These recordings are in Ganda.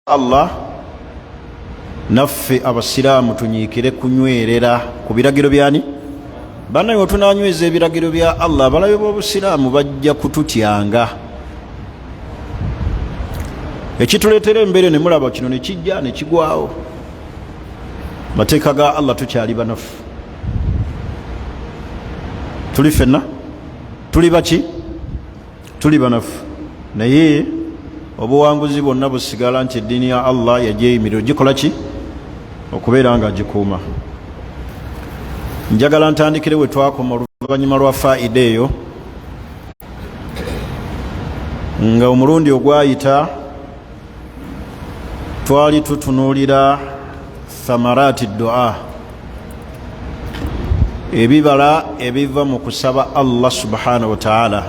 Allah naffe abasiraamu tunyiikire kunywerera ku biragiro byani banaye wetunanyweza ebiragiro bya Allah, abalabe b'obusiraamu bajja kututyanga. Ekituleetera embeera ne mulaba kino ne kijja ne kigwawo, mateeka ga Allah tukyali banafu. Tuli fenna tuli baki? Tuli banafu, naye obuwanguzi bwonna busigala nti eddiini ya Allah yagyeyimirira ogikola ki okubeera nga agikuuma. Njagala ntandikire we twakoma oluvannyuma lwa faida eyo, nga omulundi ogwayita twali tutunuulira thamarati dua, ebibala ebiva mu kusaba Allah subhanahu wataala.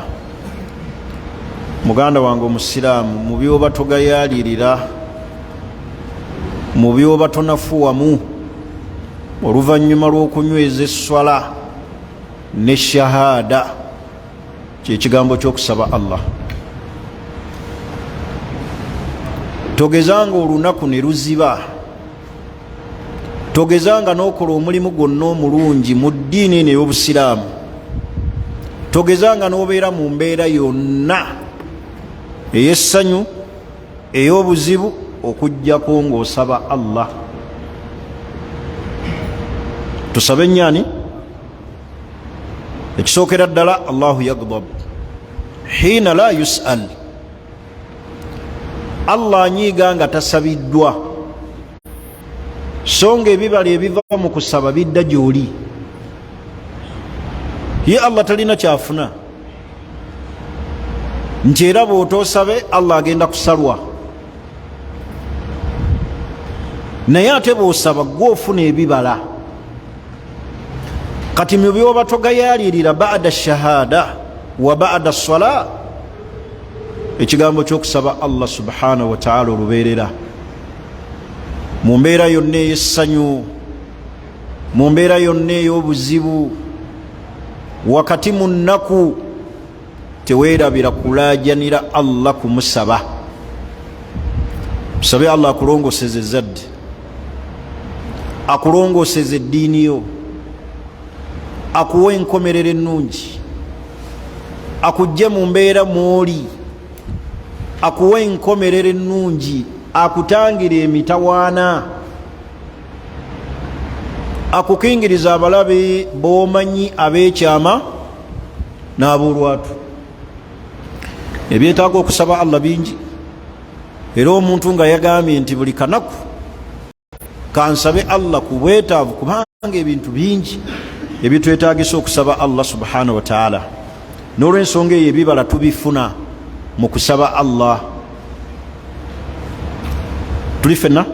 Muganda wange omusiraamu, mu byoba togayalirira, mu byoba tonafuwamu oluvannyuma lw'okunyweza esswala ne shahada, kyekigambo ky'okusaba Allah. Togezanga olunaku ne luziba, togezanga n'okola omulimu gwonna omulungi mu ddiini eno ey'obusiraamu, togezanga n'obeera mu mbeera yonna ey'essanyu, ey'obuzibu, okujjako ng'osaba Allah. Tusabe nnyani? Ekisookera ddala, Allahu yagdab hiina la yusal, Allah anyiiga nga tasabiddwa, so nga ebibala ebiva mu kusaba bidda gy'oli. Ye Allah talina kyafuna nti era bw'otoosabe Allah agenda kusalwa, naye ate bw'osaba gwe ofuna ebibala. Kati mu byoba togayalirira bada shahada wa bada sala, ekigambo ky'okusaba Allah subhanahu wataala olubeerera mu mbeera yonna ey'essanyu, mu mbeera yonna ey'obuzibu, wakati mu nnaku, teweerabira kulaajanira Allah, kumusaba. Musabe Allah akulongoseze ezzadde, akulongoseze eddiini yo, akuwa enkomerero ennungi, akujje mu mbeera mwoli, akuwa enkomerero ennungi, akutangira emitawaana, akukingiriza abalabe b'omanyi ab'ekyama n'aboolwatu. Ebyetaaga okusaba Allah bingi, era omuntu nga yagambye nti buli kanaku kansabe Allah ku bwetaavu, kubanga ebintu bingi ebitwetagisa okusaba Allah subhanahu wataala. N'olwensonga eyo ebibala tubifuna mu kusaba Allah. Tuli fenna,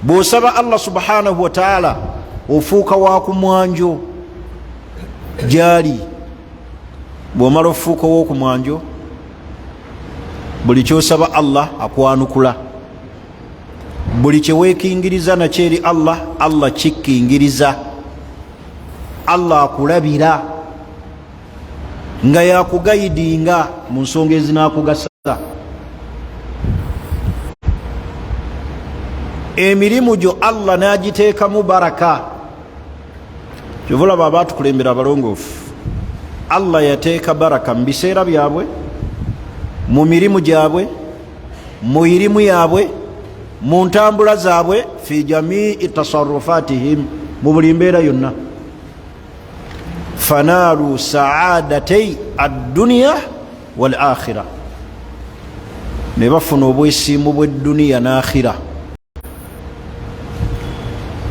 bw'osaba Allah subhanahu wataala ofuuka wa ku mwanjo gyali. Bw'omala ofuuka ow'oku mwanjo, buli kyosaba Allah akwanukula, buli kyewekingiriza nakyo eri Allah, Allah kikkingiriza, Allah akulabira nga yakugayidinga mu nsonga ezinakugasa. Emirimu gyo Allah n'agiteekamu baraka. Kyova olaba abaatukulembera abalongoofu, Allah yateeka baraka mu biseera byabwe, mu mirimu gyabwe, mu irimu yaabwe, mu ntambula zaabwe, fi jamii tasarufatihim, mu buli mbeera yonna. Fanaalu saadatei adduniya wal akhira, ne bafuna obwesiimu bw'edduniya n'akhira.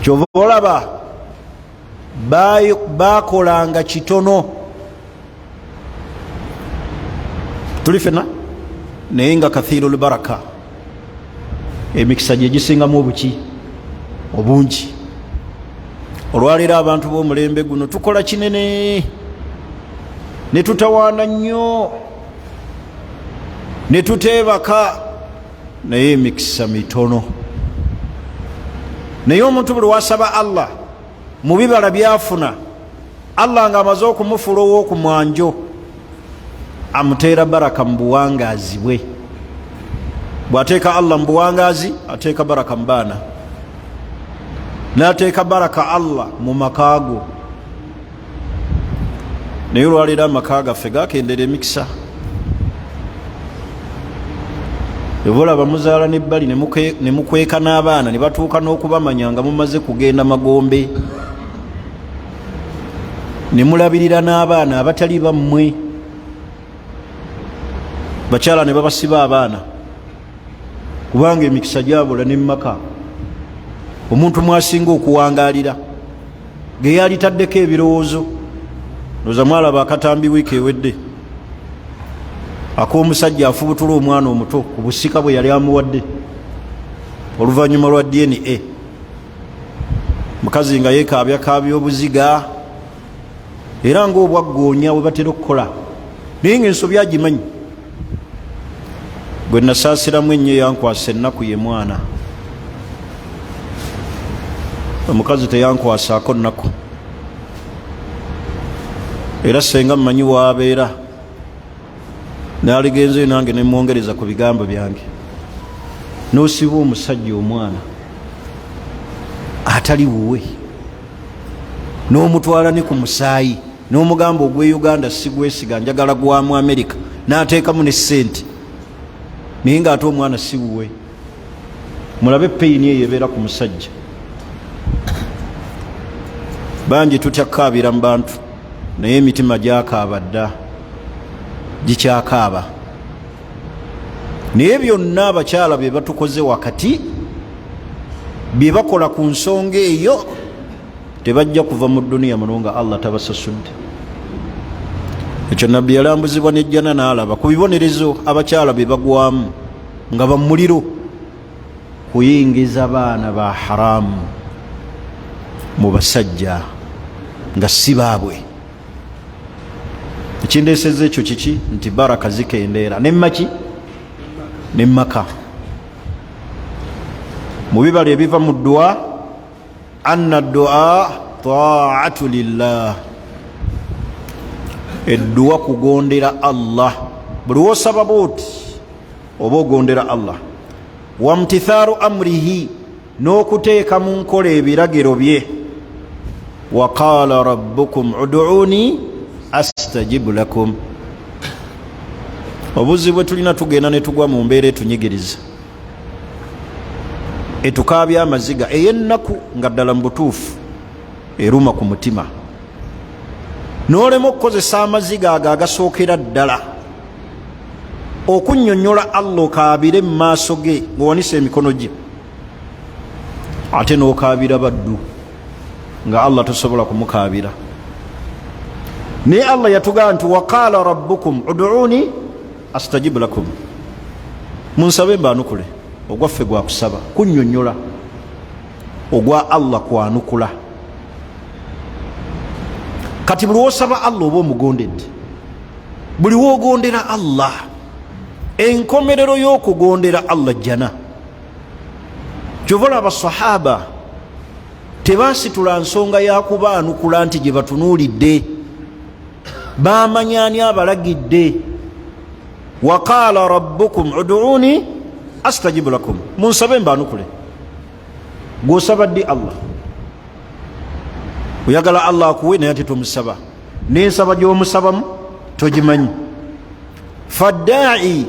Kyova olaba bakolanga kitono, tuli fena, naye nga kathiru lbaraka, emikisa gye gisingamu obuki obungi. Olwaleero abantu b'omulembe guno tukola kinene ne tutawaana nnyo ne tuteebaka, naye emikisa mitono. Naye omuntu buli wasaba Allah, mu bibala byafuna, Allah nga amaze okumufuula ow'okumwanjo, amuteera baraka mu buwangaazi bwe. Bw'ateeka Allah mu buwangaazi, ateeka baraka mu baana, n'ateeka baraka Allah mu maka go. Naye olwaleero amaka gaffe gakendera emikisa. Eva olaba muzaala nebbali ne mukweka n'abaana ne batuuka n'okubamanya nga mumaze kugenda magombe, ne mulabirira n'abaana abatali bammwe, bakyala ne babasiba abaana, kubanga emikisa gyabula. Ne mumaka omuntu mwasinga okuwangaalira geyalitaddeko ebirowoozo. Ndoza mwalaba akatambi wiiki ewedde ak'omusajja afubutula omwana omuto ku busika bwe yali amuwadde oluvannyuma lwa DNA. Mukazi nga yekaabyakaabya obuziga era ngaobwaggoonya we batera okukola, naye nga ensobi agimanyi. Gwe nasaasiramu ennyo, yankwasa ennaku, ye mwana. Omukazi teyankwasaako nnaku, era senga mmanyi waabeera, naligenzeyo nange nemwongereza ku bigambo byange. Nosiba omusajja omwana atali wuwe, n'omutwala ne ku musaayi, n'omugamba ogwe Uganda sigwesiga, njagala gwa mu Amerika, n'ateekamu ne ssente, naye ng'ate omwana si wuwe. Mulabe peyini eyo ebeera ku musajja. Bangi tutya kukaabira mu bantu, naye emitima gyakaaba dda, gikyakaaba. Naye byonna abakyala bye batukoze wakati, bye bakola ku nsonga eyo, tebajja kuva mu duniya muno nga Allah tabasasudde. Ekyo Nabbi yalambuzibwa nejjana n'alaba ku bibonerezo abakyala bye bagwamu nga bamuliro, kuyingiza baana ba haramu mu basajja nga si baabwe. Ekindeseza ekyo kiki? Nti baraka zikendeera nemmaki nemmaka. Mu bibala ebiva mu ddua, anna ddua taatu lillah, edduwa kugondera Allah. Buli wosaba bwoti oba ogondera Allah. Wamtithaaru amrihi, n'okuteeka mu nkola ebiragiro bye. Waqala rabbukum uduuni astajibu lakum. Obuzibu bwe tulina, tugenda ne tugwa mu mbeera etunyigiriza, etukaabya amaziga, ey'ennaku nga ddala mu butuufu eruma ku mutima, n'olema okukozesa amaziga ago agasookera ddala okunnyonnyola Allah, okaabire mu maaso ge ng'owanisa emikono gye, ate n'okaabira baddu nga Allah tosobola kumukaabira. Naye Allah yatugamba nti waqala rabbukum uduuni astajibu lakum, munsabe mbaanukule. Ogwaffe gwakusaba kunnyonnyola, ogwa Allah kwanukula. Kati buli wosaba Allah oba omugondedde. Buli wogondera Allah, enkomerero y'okugondera Allah jjana. Kyova olaba abasahaba tebasitula nsonga yakubaanukula nti gye batunuulidde, bamanya ani abalagidde. Waqala rabbukum uduuni astajibu lakum, munsabe mbaanukule. Gwosaba ddi Allah? Oyagala Allah akuwe, naye ate tomusaba, nensaba gyomusabamu togimanyi. Faddaai,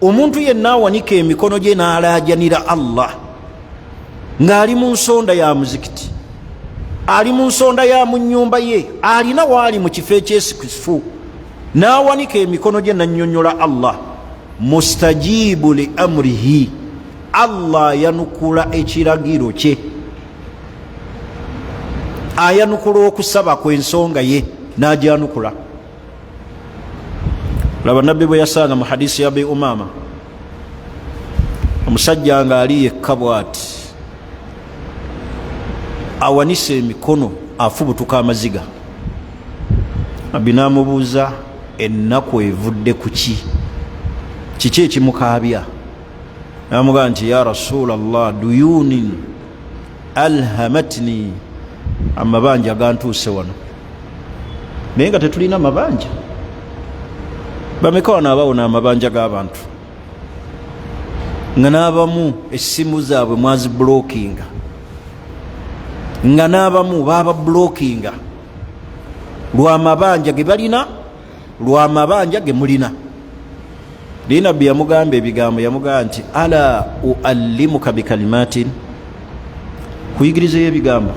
omuntu yenna awanika emikono gye n'alaajanira Allah ng'ali mu nsonda ya muzikiti, ali mu nsonda ya mu nnyumba ye, alina waali mu kifo ekyesikufu, n'awanika emikono gye nannyonnyola Allah, mustajibu li amrihi, Allah ayanukula ekiragiro kye, ayanukula okusaba kw'ensonga ye n'agyanukula. Laba Nabbi bwe yasanga mu hadisi ya Abi Umama, omusajja nga ali yekka bwati, awanise emikono, afubutuka amaziga. Nabbi n'amubuuza ennaku evudde ku ki, kiki ekimukaabya? Namugamba nti ya Rasulallah, duyunin alhamatni, amabanja gantuuse wano. Naye nga tetulina mabanja. Bameka wano abawona amabanja g'abantu? Nga n'abamu essimu zaabwe mwazibulokinga, nga n'abamu bababulokinga lwamabanja ge balina, lwamabanja ge mulina. Naye Nabbi yamugamba ebigambo, yamugamba nti ala uallimuka bikalimatin, kuyigirizayo ebigambo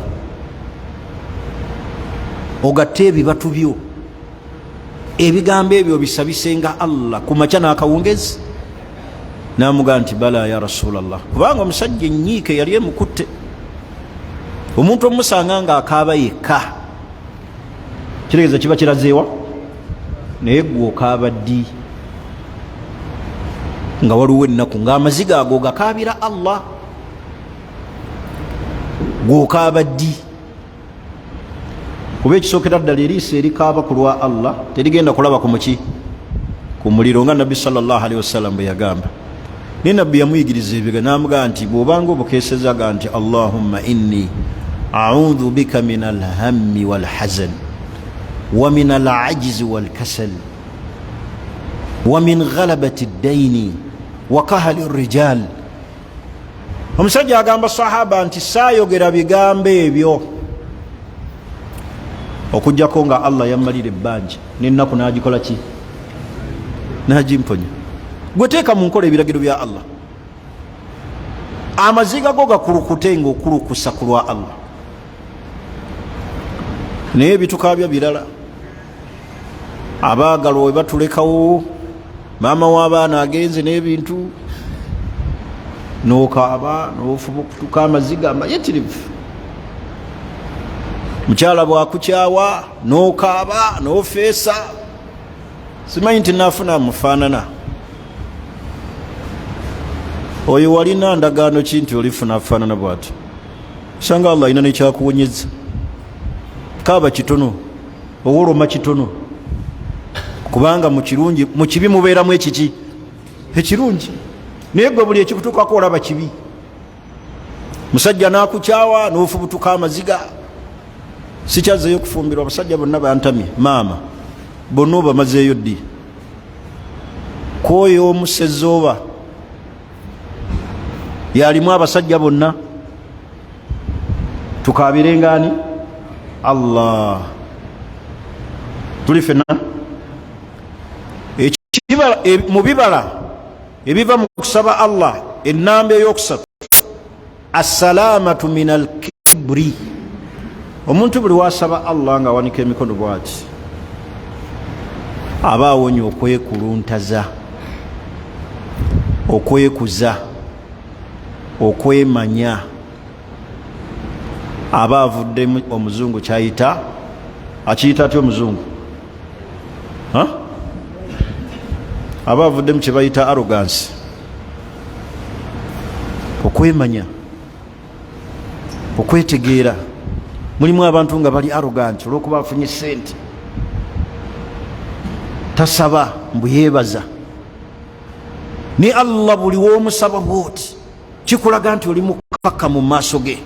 ogatte ebibatu byo, ebigambo ebyo obisabisenga Allah ku makya n'akawungezi. Namugamba nti bala ya Rasulallah, kubanga omusajja enyiike yali emukutte. Omuntu omusanga nga akaaba yekka kitegeeza kiba kirazeewa, naye gwe okaaba ddi nga waliwo ennaku, ng'amaziga ago gakaabira Allah? Gwe okaaba ddi? Kuba ekisookera ddala, eriiso erikaaba ku lwa Allah terigenda kulaba ku muki, ku muliro, nga Nabbi salllahalihi wasallam bwe yagamba. Naye Nabbi yamuyigiriza ebiga, namugamba nti bw'obanga obukeesezaga nti allahumma inni audhu bika min alhammi walhazan wa min alajizi walkasal wa min ghalabati ddaini wa kahali rijal. Omusajja agamba sahaba nti saayogera bigambo ebyo okugjako nga Allah yammalira ebbanja n'ennaku n'agikola ki, n'agimponya. Gwe teeka mu nkola ebiragiro bya Allah, amaziga go gakulukute ngaokulukusa ku lwa Allah. Naye ebitukaabya birala, abaagalwa we batulekawo, maama w'abaana agenze n'ebintu, n'okaaba n'ofubukutuka amaziga amayitirivu. Mukyala bwakukyawa n'okaaba n'ofeesa, simanyi nti naafuna amufaanana oyo. Walina ndagaano ki nti olifuna afaanana bwati? Sanga Allah alina nekyakuwonyeza. Kaaba kitono, owoloma kitono, kubanga mukirungi mukibi mubeeramu ekiki ekirungi. Naye gwe buli ekikutukako olaba kibi. Musajja nakukyawa nofubutuka amaziga, sikyazeyo okufumbirwa, abasajja bonna bantamye. Maama, bonna obamazeeyo ddi? Kwoyo omusezooba yalimu abasajja bonna. Tukabirengani Allah, tuli fenna. Mu bibala ebiva mu kusaba Allah, enamba eyokusatu, assalamatu min alkiburi. Omuntu buli wasaba Allah nga awanika emikono bwati, aba awonya okwekuluntaza, okwekuza, okwemanya, aba avuddemu omuzungu kyayita, akiyita atya omuzungu? Aba avuddemu kyebayita arrogance, okwemanya, okwetegeera. Mulimu abantu nga bali arrogant olwokuba afunye sente, tasaba mbu yeebaza. Ni Allah buli womusaba bwoti kikulaga nti oli mukaka mu maaso ge.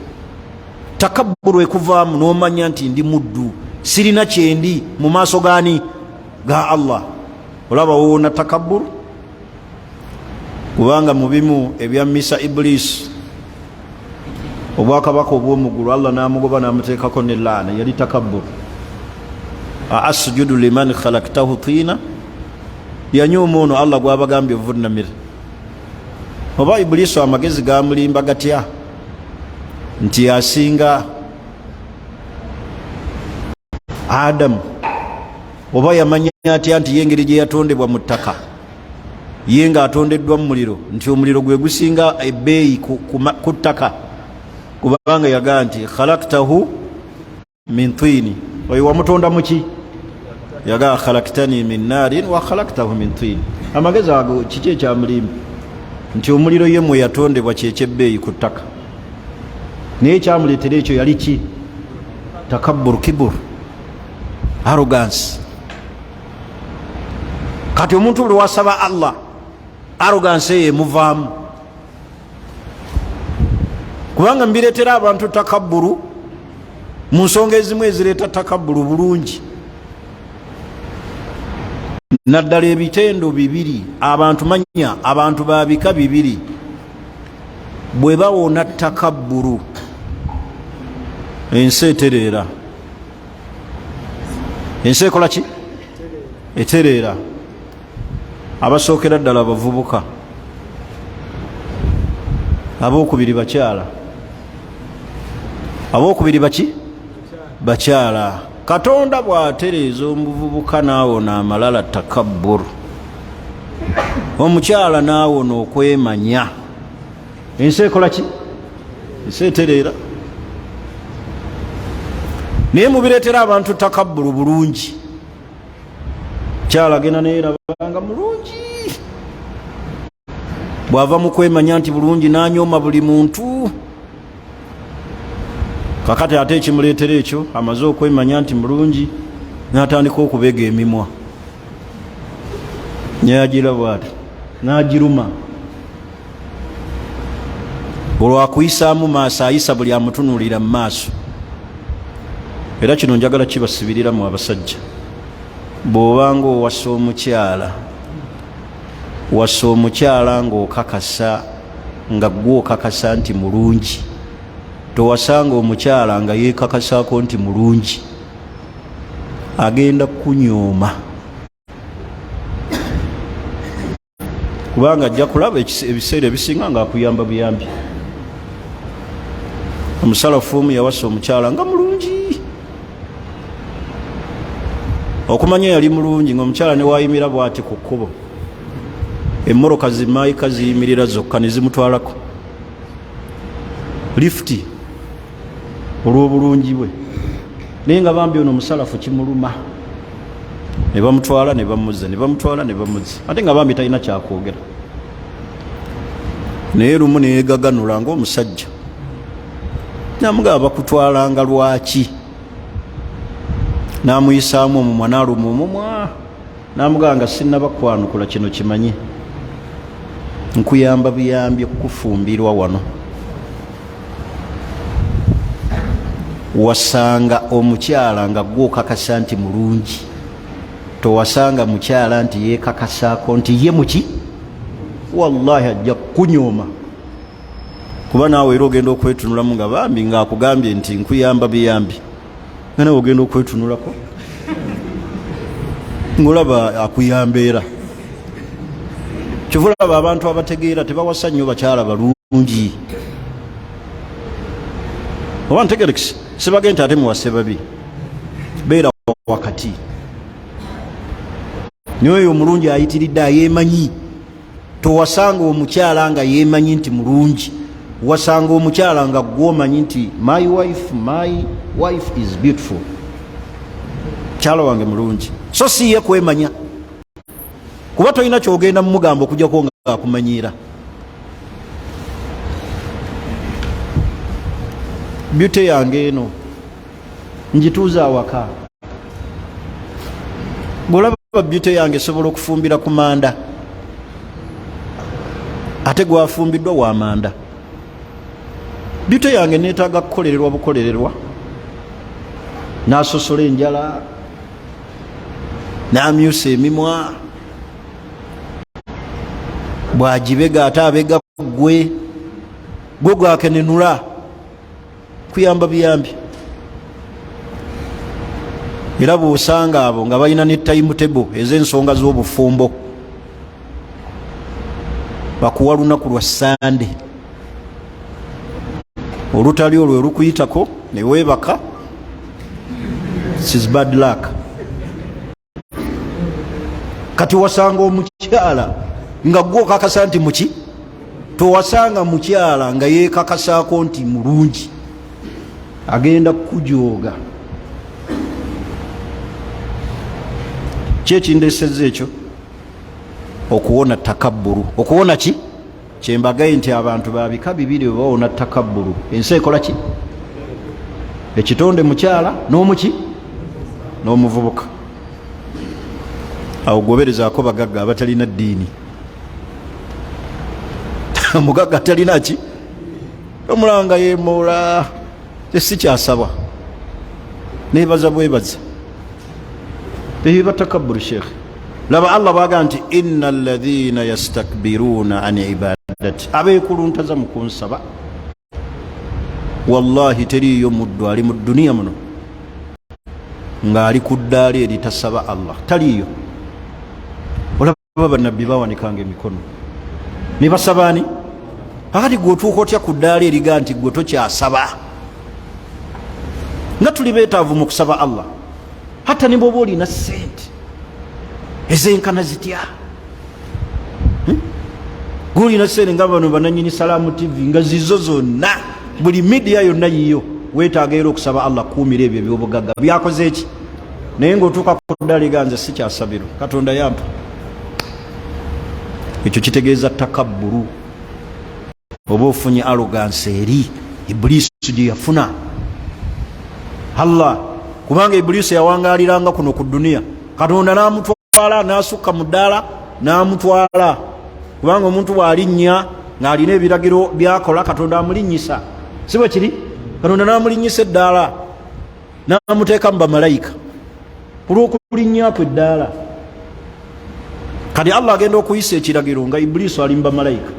Takabburu ekuvaamu n'omanya nti ndi muddu, sirina kyendi mu maaso gaani? Ga Allah. Olaba woona takabburu, kubanga mu bimu ebyammisa Ibuliisi obwakabaka obw'omuggulu, Allah n'amugoba n'amuteekako ne laana, yali takabburu. Aasjudu liman khalaktahu tiina, yanyuuma ono Allah gwabagambye ovunnamira. Oba Ibuliisu amagezi gamulimba gatya nti asinga Adamu? Oba yamanya atya nti ye engeri gye yatondebwa mu ttaka, ye ng'atondeddwa mu muliro, nti omuliro gwe gusinga ebbeeyi ku ttaka? Kubanga yagaa nti khalaktahu min tiini, oyo wamutonda muki? Yagaa khalaktani min naarin wa khalaktahu min tiini. Amagezi ago kiki ekyamulimba nti omuliro ye mwe yatondebwa kyekyebbeeyi ku ttaka? Naye ekyamuleetera ekyo yali ki? Takabbur, kibur, arrogance. Kati omuntu buli wasaba Allah, arrogance eyo emuvaamu, kubanga mbireetera abantu takabburu mu nsonga ezimu ezireeta takabburu bulungi, naddala ebitendo bibiri. Abantu manya abantu babika bibiri. Bwe bawona takabburu, ensi etereera. Ensi ekola ki? Etereera. Abasookera ddala abavubuka, abookubiri bakyala, abookubiri baki? Bakyala. Katonda bw'atereeza omuvubuka n'awona amalala, takabburu, omukyala n'awona okwemanya, ensi ekola ki? Ensi etereera. Naye mubireetera abantu takabburu bulungi. Kyala agenda neyerabanga mulungi, bw'ava mu kwemanya nti bulungi n'anyooma buli muntu. Kakati ate ekimuleetera ekyo, amaze okwemanya nti mulungi, n'atandika okubega emimwa, nayagira bwati n'agiruma, olwakuyisaamu maaso ayisa buli amutunuulira mu maaso. Era kino njagala kibasibiriramu abasajja, bw'obanga owasa omukyala, wasa omukyala ng'okakasa, nga gwe okakasa nti mulungi. Towasanga omukyala nga yeekakasaako nti mulungi, agenda kukunyooma, kubanga ajja kulaba ebiseera ebisinga nga akuyamba buyambi. Omusalafu omu yawasa omukyala nga mulungi, okumanya yali mulungi ngaomukyala newayimira bwati ku kkubo, emmoroka zimaayika ziyimirira zokka ne zimutwalako lifuti olw'obulungi bwe. Naye nga bambi ono omusalafu kimuluma, ne bamutwala ne bamuzza, ne bamutwala ne bamuzza, ate nga bambi talina kyakwogera. Naye lumu neyegaganula ngaomusajja, namugaba bakutwalanga lwaki? Namuyisaamu omumwa, naluma omumwa, namugamba nga sinnaba kwanukula, kino kimanye nkuyamba buyambi okukufumbirwa wano. Wasanga omukyala nga gwe okakasa nti mulungi, towasanga mukyala nti yeekakasaako nti ye muki. Wallahi ajja kukunyooma, kuba naawe era ogenda okwetunulamu nga bambi ng'akugambye nti nkuyamba buyambi, nga nawe ogenda okwetunulako ng'olaba akuyamba. Era kyova olaba abantu abategeera tebawasa nnyo bakyala balungi. Oba ntegerekisi, sibage nti ate muwase babi, beera wakati. Naye oyo omulungi ayitiridde ayeemanyi. Towasanga omukyala nga yeemanyi nti mulungi, wasanga omukyala nga gwomanyi nti my wife, my wife is beautiful, mukyala wange mulungi, so si ye kwemanya, kuba tolina kyogenda mumugamba okujjako nga akumanyiira. Beauty yange eno njituuza awaka, bwolaba beauty yange esobola okufumbira ku manda, ate gwafumbiddwa wa manda. Beauty yange neetaaga kukolererwa bukolererwa, n'asosola enjala, n'amyusa emimwa, bw'agibega ate abega gwe gwe gwakenenula, kuyamba buyambi. Era bw'osanga abo nga balina ne timetable ez'ensonga z'obufumbo, bakuwa lunaku lwa Sande, olutali olwo olukuyitako neweebaka is bad luck. Kati wasanga omukyala nga gwe okakasa nti muki, towasanga mukyala nga yeekakasaako nti mulungi, agenda kukujooga. Ki ekindesezza ekyo? Okuwona takabburu. Okuwona ki? Kyembagaye nti abantu babika bibiri, bwe bawona takabburu ensi ekola ki? Ekitonde mukyala n'omuki n'omuvubuka. Awo goberezaako bagagga abatalina ddiini. Omugagga atalina ki, omulanga yemoola, tesikyasaba, nebaza bwebaza, ebiba takabburu. Sheekhe, laba Allah bwaga nti inna alladhina yastakbiruna an ibadati. ibadati, abeekuluntaza mu kunsaba. Wallahi teriiyo muddu ali mu duniya muno ng'ali ku ddaala eritasaba Allah, taliiyo. Olaba bannabbi bawanikanga emikono ne basaba ani? Akati gwe otuuka otya ku ddaala eriga nti gwe tokyasaba, nga tuli beetaavu mu kusaba Allah, hatta ne bwoba olina sente ezenkana zitya? Gulina sente nga bano bananyini Salaamu TV, nga zizo zonna, buli midiya yonna yiyo, weetaaga era okusaba Allah kuumira ebyo ebyobugagga byakoze eki. Naye ngaotuuka kuddaliga nze sikyasabiro, Katonda yampa, ekyo kitegeeza takabburu, oba ofunye arrogance eri Ibuliisi gye yafuna Allah, kubanga Ibuliisi yawangaliranga kuno ku duniya, Katonda n'amutwala n'asukka mu ddaala n'amutwala, kubanga omuntu bw'alinnya ng'alina ebiragiro byakola, Katonda amulinnyisa, si bwe kiri? Katonda n'amulinnyisa eddaala n'amuteeka mu bamalayika olw'okulinnyako eddaala. Kati Allah agenda okuyisa ekiragiro nga Ibuliisi ali mu bamalayika,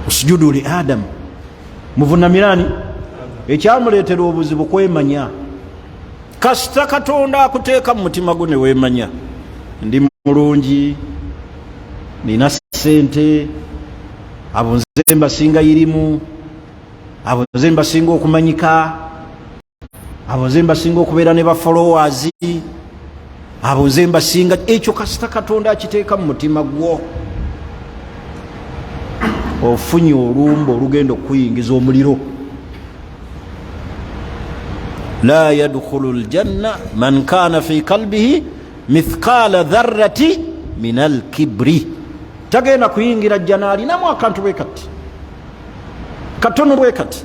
osujudu li Adamu, muvunamirani. Ekyamuleetera obuzibu kwemanya. Kasita Katonda akuteeka mu mutima gwo ne weemanya, ndi mulungi, nina ssente, abo nze mbasinga irimu, abo nze mbasinga okumanyika, abo nze mbasinga okubeera ne bafollowers, abo nze mbasinga, ekyo kasita Katonda akiteeka mu mutima gwo, ofunye olumba olugenda okukuyingiza omuliro. La yadkhulu ljanna man kana fi kalbihi mithqala dharrati min alkibri, tagenda kuyingira jjana alinamu akantu bwe kati katono bwe kati,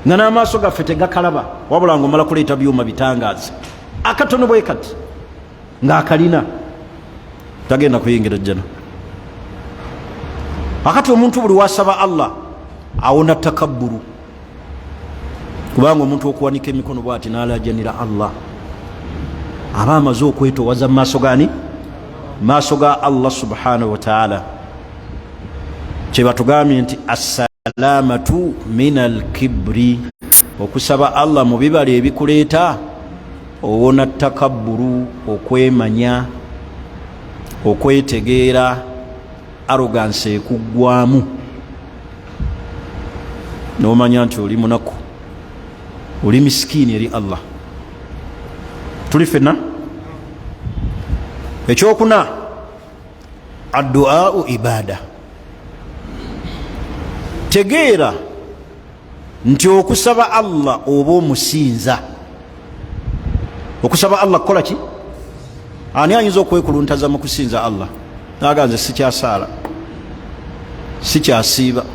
nga n'amaaso gaffe tegakalaba, wabula nga omala kuleeta byuma bitangaaza, akatono bwe kati ng'akalina, tagenda kuyingira jjana. Akati omuntu buli wasaba Allah awona takabburu, kubanga omuntu okuwanika emikono bwati n'alajanira Allah aba amaze okwetowaza mu maaso gani? Maaso ga Allah subhanahu wataala. Kyebatugambye nti assalamatu min alkibri, okusaba Allah mu bibala ebikuleeta owona takabburu, okwemanya, okwetegeera, arrogance ekuggwamu nomanya nti oli munaku, oli misikiini eri Allah. Tuli fenna. Ekyokuna, adduau ibada. Tegeera nti okusaba Allah oba omusinza. Okusaba Allah kukola ki? Ani ayinza okwekuluntaza mu kusinza Allah naga nze sikyasaala, sikyasiiba?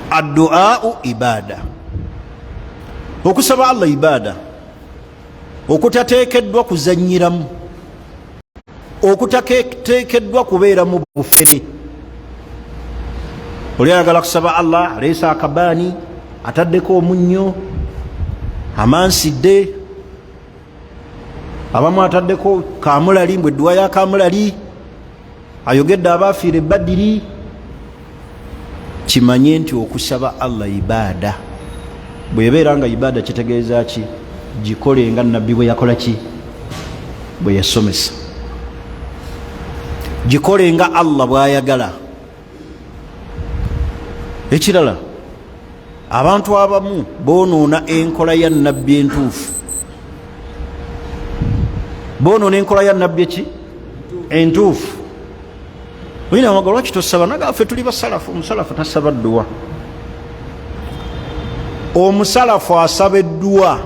Adduau ibada, okusaba Allah ibada okutateekeddwa kuzanyiramu, okutateekeddwa kubeera mu bufere. Oli ayagala kusaba Allah, aleese akabaani, ataddeko omunnyo, amansidde, abamu ataddeko kamulali, mbu edduwa ya kamulali, ayogedde abaafiira ebbadiri. Kimanye nti okusaba Allah ibaada. Bwebeera nga ibaada kitegeeza ki? Gikole nga Nabbi bwe yakola ki, bwe yasomesa, gikole nga Allah bwayagala. Ekirala, abantu abamu bonoona enkola ya Nabbi entuufu, bonoona enkola ya Nabbi eki entuufu. Oyina waga, lwaki tosaba? Naga ffe tuli basalafu, omusalafu tasaba dduwa. Omusalafu asaba edduwa,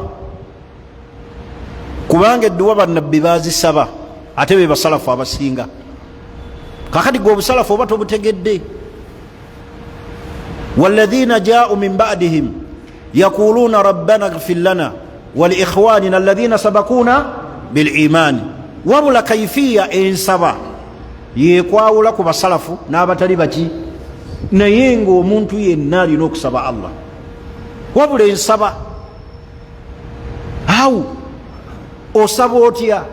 kubanga edduwa bannabbi bazisaba, ate be basalafu abasinga. Kakati gwe obusalafu oba tobutegedde. Walladhina jau min badihim yaquluna rabbana gfir lana waliikhwanina alladhina sabakuna bilimani. Wabula kaifiya ensaba yekwawula ku basalafu n'abatali baki, naye ngaomuntu yenna alina okusaba Allah. Wabula ensaba awo osaba otya?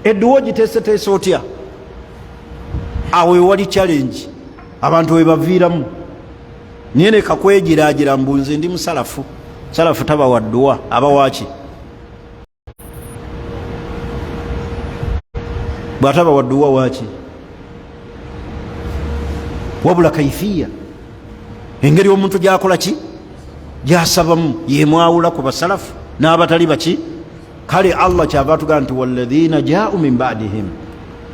Edduwa ogiteeseteese otya? Awo ewali challenge abantu webaviiramu, naye leka kwegiragira mbu nze ndi musalafu. Salafu taba wa dduwa, aba waki? Bwataba wa dduwa waki? Wabula kaifiya, engeri omuntu gyakola ki gyasabamu, yemwawula ku basalafu n'abatali baki. Kale Allah kyava atugamba nti walladhina jau min badihim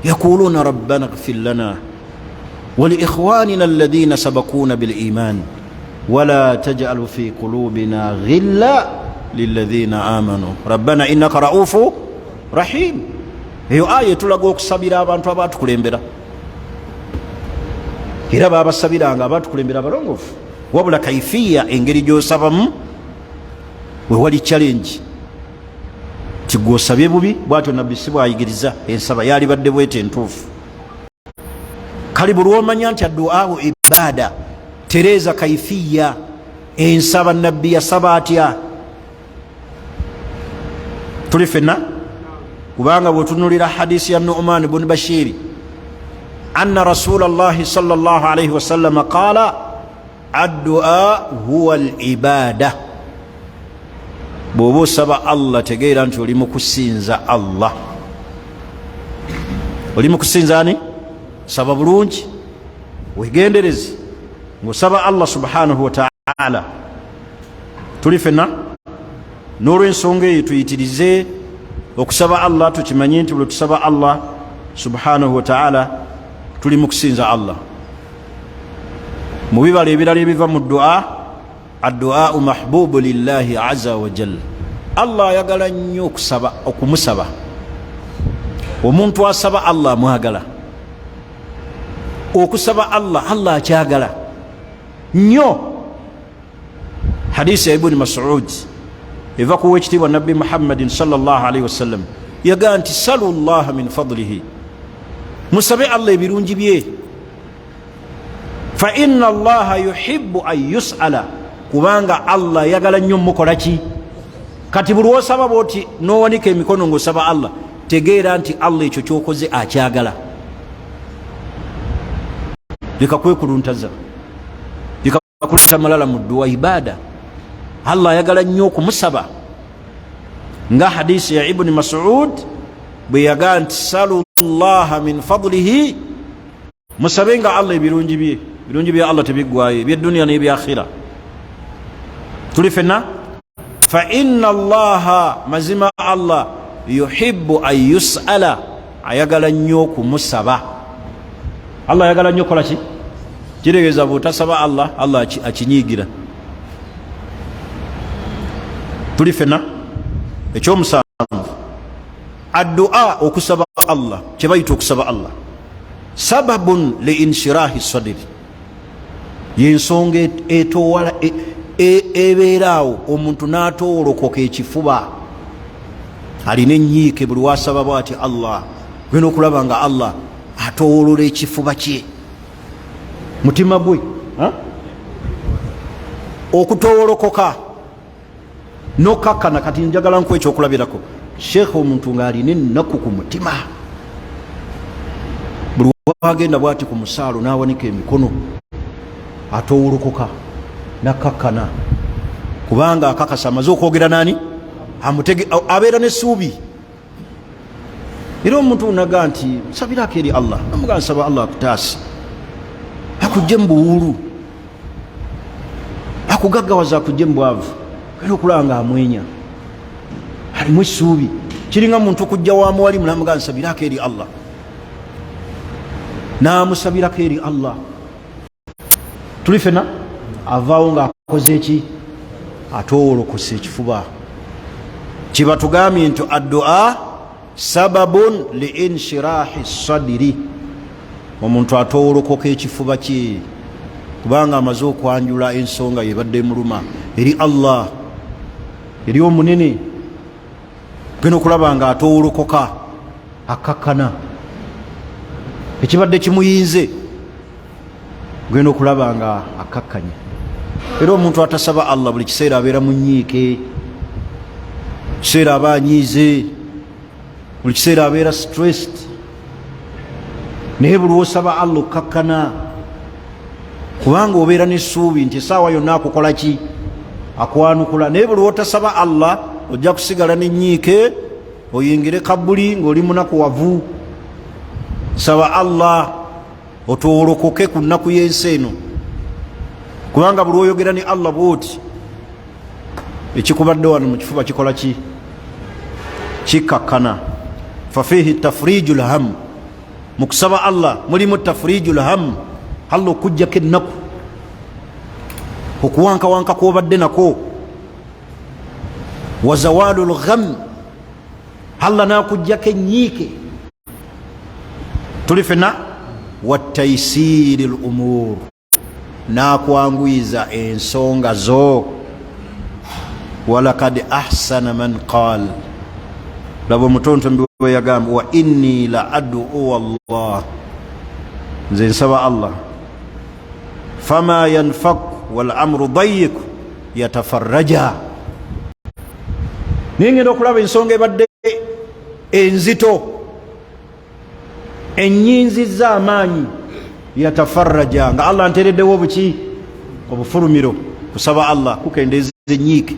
yaquluna rabbana gfir lana waliikhwanina alladhina sabakuna biliman wala tajalu fi qulubina ghilla lilladhina amanu rabbana innaka raufu rahim. Eyo aya etulaga okusabira abantu abatukulembera, era babasabiranga abatukulembera abalongoofu. Wabula kaifiya, engeri gyosabamu, wewali challenge ti gwosabye bubi. Bwatyo Nabbi si bwayigiriza ensaba, yalibadde bwete entuufu. Kale buli lwomanya nti adduahu ibaada, tereeza kaifiya ensaba. Nabbi yasaba atya? Tuli fenna, kubanga bwetunulira hadisi ya Numan bun Bashiri, anna rasula llahi sal llah alaihi wasallama qala addua huwa libada. Bw'oba osaba Allah, tegeera nti oli mu kusinza Allah. Oli mu kusinza ani? Saba bulungi, wegendereze ng'osaba Allah subhanahu wataala. Tuli fenna. N'olwensonga eyo tuyitirize okusaba Allah, tukimanye nti buli tusaba Allah subhanahu wataala tuli mu kusinza Allah. Mu bibala ebirala ebiva mu dua, adduau mahbubu lillahi aza wajal. Allah ayagala nnyo okusaba, okumusaba. Omuntu asaba Allah amwagala. Okusaba Allah, Allah akyagala nnyo. Hadisi ya Ibuni Masud eva kuwa ekitiibwa Nabbi Muhammadin salllahalaihi wasallam, yagaa nti salu llaha min fadlihi, musabe Allah ebirungi bye, fa inna allaha yuhibbu an yusala, kubanga Allah ayagala nnyo mukola ki. Kati buli wosaba bwoti nowanika emikono ngaosaba Allah, tegeera nti Allah ekyo kyokoze akyagala. Leka kwekuluntaza, leka kuleta malala mu dduwa, ibaada. Allah ayagala nnyo okumusaba, nga hadisi ya Ibuni Masud bwe yagaa nti salu llaha min fadlihi, musabe nga Allah ebirungi bye. Birungi bya Allah tebiggwayo, ebyedduniya n'ebyakhira. Tuli fenna. Fa inna allaha, mazima Allah, yuhibbu an yusala, ayagala nnyo okumusaba. Allah ayagala nnyo okukola ki? Kitegeeza bwotasaba Allah, Allah akinyiigira. Tuli fena. Ekyomusanvu, addua, okusaba Allah, kyebayita okusaba Allah, sababun liinshirahi sadiri, yensonga etowala ebeeraawo omuntu n'atoolokoka ekifuba, alina enyiike. Buli wasaba bwati Allah, genda okulaba nga Allah atowolola ekifuba kye, mutima gwe okutowolokoka nokakkana. Kati njagala nkuwa ekyokulabirako, sheekha. Omuntu ng'alina ennaku ku mutima, buli wagenda bwati ku musaalo n'awanika emikono, atowolokoka nakkakkana, kubanga akakasa amaze okwogera nani amutege, abeera n'essuubi. Era omuntu naga nti nsabirako eri Allah, namuga nsaba Allah akutaase, akujje mu buwuulu, akugaggawaza, akujje mu bwavu. Era okulaba nga amwenya, alimu essuubi. Kiringa muntu kujja wa muwalimu namuga nsabirako eri Allah, namusabirako eri Allah. Tuli fena. Avaawo nga akoze eki? Atowolokose ekifuba. Kibatugambye nti addua sababun liinshirahi sadiri, omuntu atowolokoka ekifuba kye kubanga amaze okwanjula ensonga yebadde emuluma eri Allah, eri omunene. Genda okulaba nga atowolokoka, akkakkana ekibadde kimuyinze, genda okulaba nga akkakkanye. Era omuntu atasaba Allah buli kiseera abeera mu nyiike, kiseera aba anyiize, buli kiseera abeera stressed. Naye buli osaba Allah okkakkana, kubanga obeera n'essuubi nti esaawa yonna akukola ki? Akwanukula. Naye buli otasaba Allah, ojja kusigala n'ennyiike, oyingire kabuli ng'oli munaku wavu. Saba Allah otwolokoke ku nnaku y'ensi eno, kubanga buli oyogera ne Allah bwoti, ekikubadde wano mu kifuba kikola ki? Kikkakkana. Fafihi tafriju lham, mu kusaba Allah mulimu tafriju lham, Allah okujjako ennaku, okuwankawanka kwobadde nako, wa zawalu lgham, Allah nakujjako enyiike. Tuli fena wataisiri lumur, nakwanguyiza ensonga zo. Walakad ahsana man qal, laba omutontombi we yagamba, wa inni la aduu Allah, nze nsaba Allah, fama yanfaku walamru dayiku yatafarraja. Naye ngenda okulaba ensonga ebadde enzito enyinzizza amaanyi, yatafarraja, nga Allah ntereddewo obuki? Obufulumiro. Kusaba Allah kukendeeza enyiike,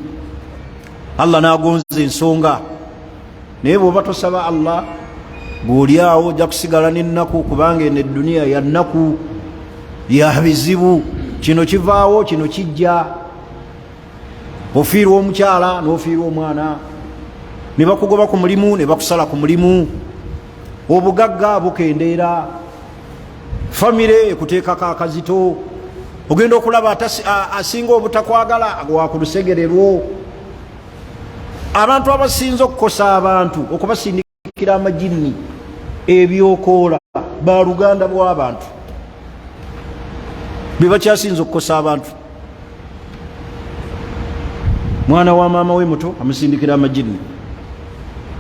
Allah n'agonza ensonga. Naye bw'oba tosaba Allah, bw'oli awo ojja kusigala n'ennaku, kubanga eno edduniya ya nnaku, ya bizibu. Kino kivaawo, kino kijja. Ofiirwa omukyala, n'ofiirwa omwana, ne bakugoba ku mulimu, ne bakusala ku mulimu, obugagga bukendeera, famire ekuteekako akazito, ogenda okulaba asinga obutakwagala wakulusegererwo. Abantu abasinze okukosa abantu, okubasindikira amajinni, ebyokoola, baluganda bw'abantu be bakyasinze okukosa abantu. Mwana wa maama we muto amusindikira amajinni,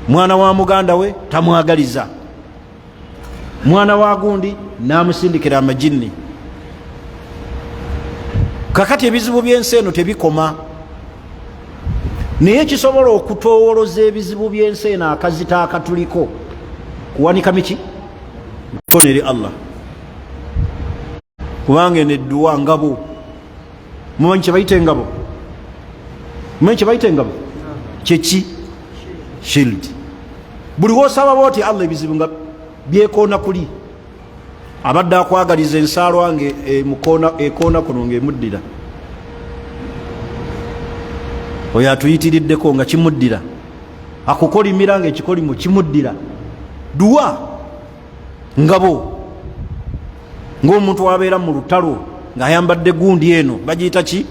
mwana wa muganda we tamwagaliza, mwana wa gundi n'amusindikira amajinni. Kakati ebizibu by'ensi eno tebikoma, naye kisobola okutowoloza ebizibu by'ensi eno akazito akatuliko kuwanika miki mikono eri Allah, kubanga eno edduwa ngabo. Mumanyi kyebayita engabo? Mumanyi kyebayita engabo kyeki? Shield. Buli wosaba bwoti Allah, ebizibu nga byekoona kuli. Abadde akwagaliza ensaalwa nga ekoona kuno ngaemuddira, oyo atuyitiriddeko nga kimuddira, akukolimira nga ekikolimo kimuddira. Duwa ngabo, ng'omuntu abeera mu lutalo ng'ayambadde gundi eno bagiyita ki?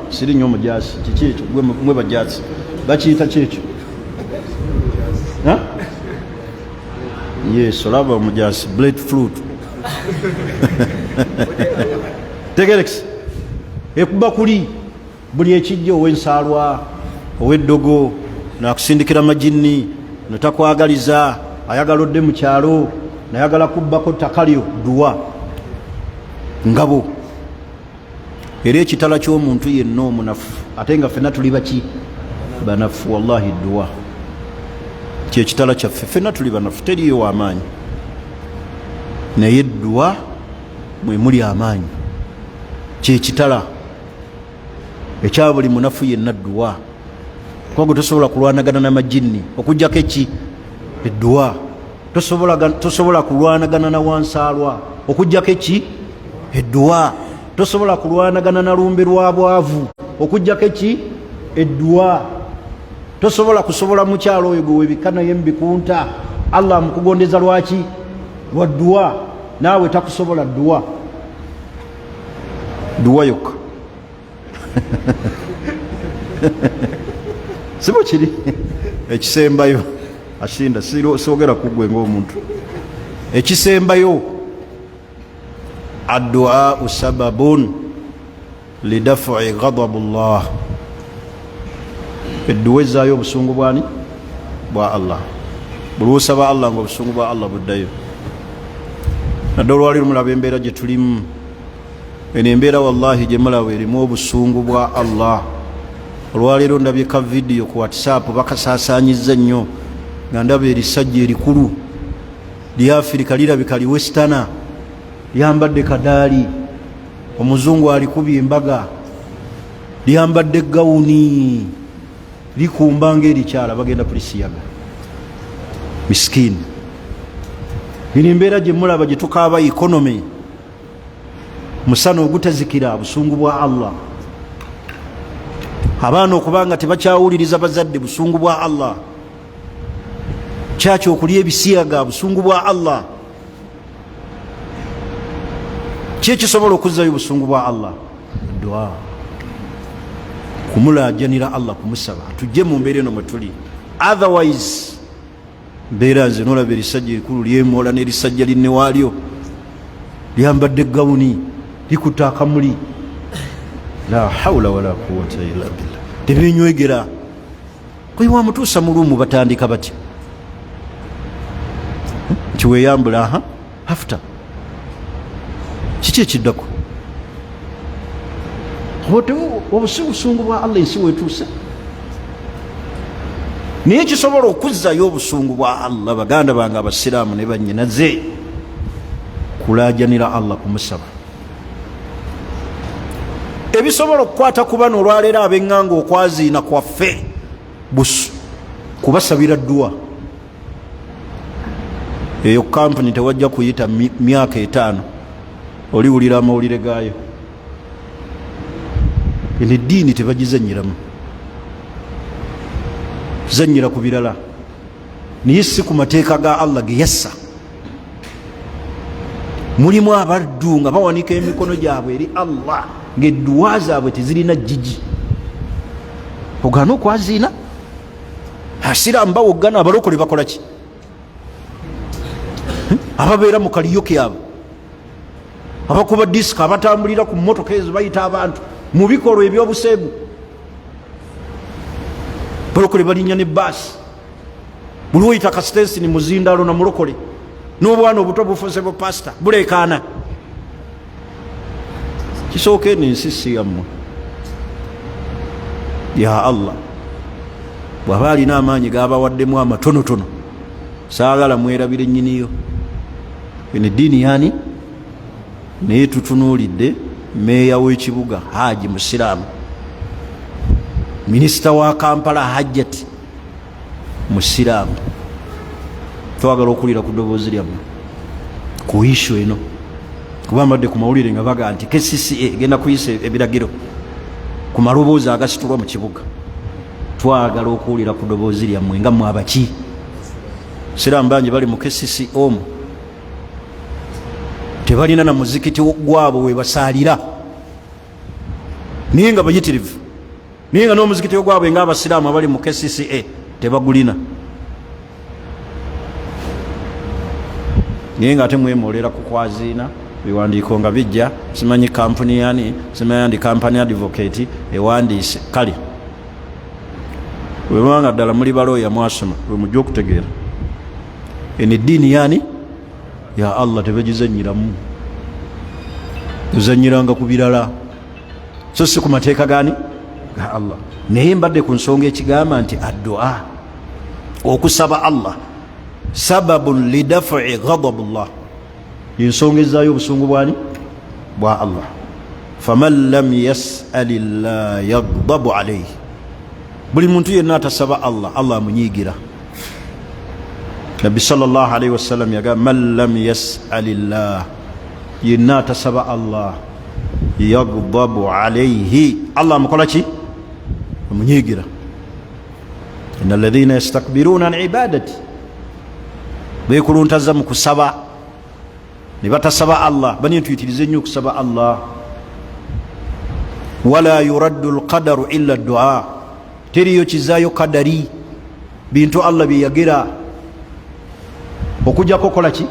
Siri nnyo omujasi. Kiki ekyo? Mwe bajasi bakiyita ki ekyo? Yes, olaba omujasi, blade fruit tegerex ekuba kuli buli ekijja, ow'ensaalwa, ow'eddogo nakusindikira majinni, notakwagaliza, ayagala odde mu kyalo, nayagala kubbako ttaka lyo. Duwa ngabo, era ekitala ky'omuntu yenna omunafu, ate nga ffenna tuli baki? Banafu. Wallahi, duwa kyekitala kyaffe. Ffenna tuli banafu, teriyo wamaanyi, naye duwa mwe muli amaanyi, kyekitala ekya buli munafu yenna, dduwa. Kuba gwe tosobola kulwanagana namajinni okugjako eki? Edduwa. Tosobola kulwanagana na wansaalwa okugjako eki? Edduwa. Tosobola kulwanagana na lumbe lwa bwavu okugjako eki? Edduwa. Tosobola kusobola mukyalo oyo gwe webikka naye mubikunta, Allah amukugondeza lwaki? Lwa dduwa. Naawe takusobola, dduwa, duwa yokka. Sibo kiri ekisembayo asinda soogera kugwe ngaomuntu. Ekisembayo, adduau sababun lidafui ghadabu llah, edduwa ezaayo obusungu bwani? Bwa Allah. Buli wosaba Allah nga obusungu bwa Allah buddayo. Nadde olwaliro mulaba embeera gye tulimu. Eno embeera wallahi gye mulaba erimu obusungu bwa Allah. Olwaleero ndabye ka vidiyo ku WhatsApp, bakasaasaanyizza nnyo, nga ndaba erisajja erikulu. Lyafirika lirabika liwesitana, lyambadde kadaali, omuzungu alikubye embaga, lyambadde gawuni, likumba ngaerikyala, bagenda kulisiyaga. Misikini. Ino embeera gyemulaba gyetukaaba, economy, musana ogutazikira, busungu bwa Allah. Abaana okubanga tebakyawuliriza bazadde, busungu bwa Allah. Kyaki okulya ebisiyaga, busungu bwa Allah. Ki ekisobola okuzzayo obusungu bwa Allah? Dua, kumulajanira Allah, kumusaba tujje mu mbeera eno mwe tuli. Otherwise mbeera nze nolaba erisajja erikulu lyemola n'erisajja linne waalyo lyambadde gawuni, likutte akamuli, la haula wala quwata illa billah, tebenywegera. Oyo wamutuusa mu luumu, batandika batya nti weyambula? Aha, after kiki ekiddako? Obusi busungu bwa Allah. Ensi wetuuse, naye kisobola okuzzayo obusungu bwa Allah, baganda bange abasiraamu ne banyinaze, kulajanira Allah, kumusaba. Ebisobola okukwata ku bano olwaleero ab'eŋŋanga okwaziina kwaffe, kubasabira dduwa. Eyo kampuni tewajja kuyita myaka 5 oliwulira amawulire gaayo. Eno eddiini tebagizanyiramu, zanyira ku birala, naye si ku mateeka ga Allah ge yassa. Mulimu abaddu nga bawanika emikono gyabwe eri Allah, ngaedduwa zaabwe tezirina jjiji. Ogaana okwaziina, asiraamu bawoggana, abalokole bakola ki? Ababeera mu kaliyoki, abo abakuba disiko, abatambulira ku motoka ezo bayita abantu mu bikolwa ebyobuseegu, balokole balinya ne baasi. Buli woyita kasitensini muzindalo na mulokole, n'obwana obuto bufuse bupasita, bulekaana. Kisooka, eno ensi si yammwe, ya Allah. Bw'aba alina amaanyi gabawaddemu amatonotono, saagala mwerabire nnyiniyo. Eno eddiini yani? Naye tutunuulidde meeya w'ekibuga Haji musiraamu, minisita wa Kampala Hajjati musiraamu. Twagala okuwulira ku ddoboozi lyammwe ku issue eno, kuba mbadde ku mawulire nga baga nti KCCA egenda kuyisa ebiragiro ku maloboozi agasitulwa mu kibuga. Twagala okuwulira ku ddoboozi lyammwe nga mmwe abaki siraamu. Bangi bali mu KCC omu tebalina na muzikiti gwabwe webasaalira, naye nga bayitirivu, naye nga n'omuzikiti ogwabwe ngaabasiraamu abali mu KCCA tebagulina, naye nga ate mwemolera ku kwaziina. Biwandiiko nga bijja, simanyi kampuni yani, simanyi ndi company advocate ewandiise. Kale webanga ddala muli balooya, mwasoma, wemujja okutegeera eno eddiini yani ya Allah, tebagizanyiramu. Tuzanyiranga ku birala, so si ku mateeka gani ga Allah. Naye mbadde ku nsonga ekigamba nti addua, okusaba Allah, sababun lidafui ghadabullah, ensonga ezaayo obusungu bwani? Bwa Allah. Faman lam yasali llah yagdabu alaihi. Buli muntu yenna atasaba Allah, Allah amunyiigira. Nabbi salllahalaihi wasallam yagamba, man lam yasali llah, yenna atasaba Allah, yagdabu alaihi, Allah amukola ki? Amunyiigira. Ina alladhina yastakbiruna an ibadati, bekuluntaza mu kusaba ne batasaba Allah. Bani ntuyitirize nnyo okusaba Allah. Wala yuraddu lqadaru illa dua, teriyo kizaayo kadari, bintu Allah byeyagera, okujjako kola ki?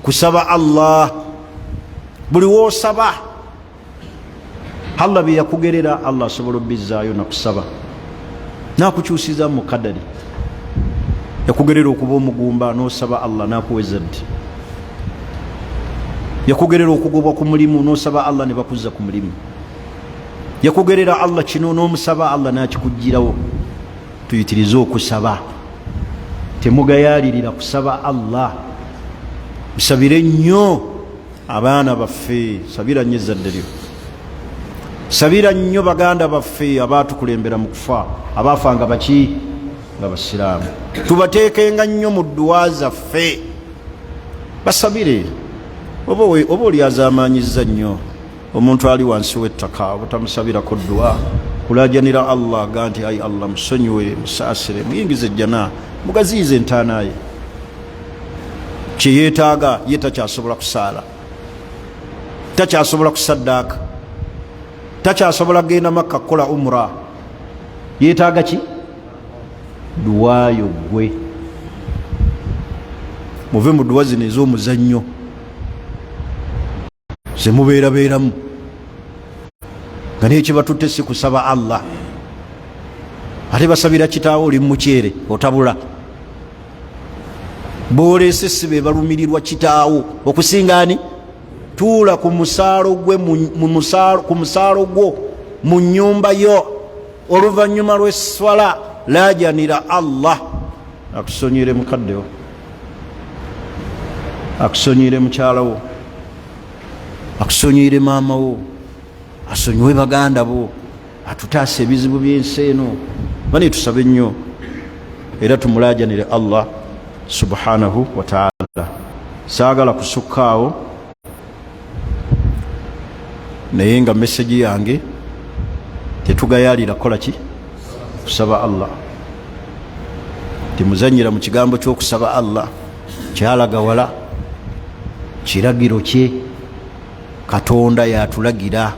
Kusaba Allah. Buli woosaba Allah byeyakugerera, Allah asobola obbizaayo nakusaba nakukyusiza mu kadari. Yakugerera okuba omugumba, nosaba Allah nakuwa ezadde. Yakugerera okugobwa ku mulimu, nosaba Allah ne bakuzza ku mulimu. Yakugerera Allah kino, nomusaba Allah nakikugirawo. Tuyitirize okusaba, temugayalirira kusaba Allah. Musabire nnyo abaana baffe, sabira nnyo ezzadde lyo, sabira nnyo baganda baffe abaatukulembera mu kufa, abaafa nga baki, nga basiraamu. Tubateekenga nnyo mu dduwa zaffe, basabire. Oba oli azaamaanyizza nnyo omuntu ali wansi w'ettaka obutamusabirako dduwa, kulajanira Allah ga nti ayi Allah, musonyiwe, musaasire, muyingize ejjana, mugaziyize entaana ye. Kyeyeetaaga ye takyasobola kusaala, takyasobola kusaddaaka, takyasobola kugenda Makka kukola umra, yeetaaga ki? Duwaayo ggwe. Muve mu duwa zino ez'omuzannyo zemubeerabeeramu nga naye kibatutte si kusaba Allah, ate basabira kitaawo oli mumukyere otabula boolese si be balumirirwa kitaawo okusinga ani? Tuula ku musaalo gwe ku musaalo gwo mu nyumba yo oluvannyuma lw'esswala, laajanira Allah akusonyiire mukaddewo, akusonyiire mukyala wo, akusonyiire maama wo, asonyiwe baganda bo, atutaasa ebizibu by'ensi eno. Bane tusabe nnyo era tumulaajanire Allah subhanahu wataala. Saagala kusukkaawo, naye nga mesegi yange tetugayalira kukola ki? Kusaba Allah. Temuzanyira mu kigambo ky'okusaba Allah, kyalaga wala kiragiro kye. Katonda yatulagira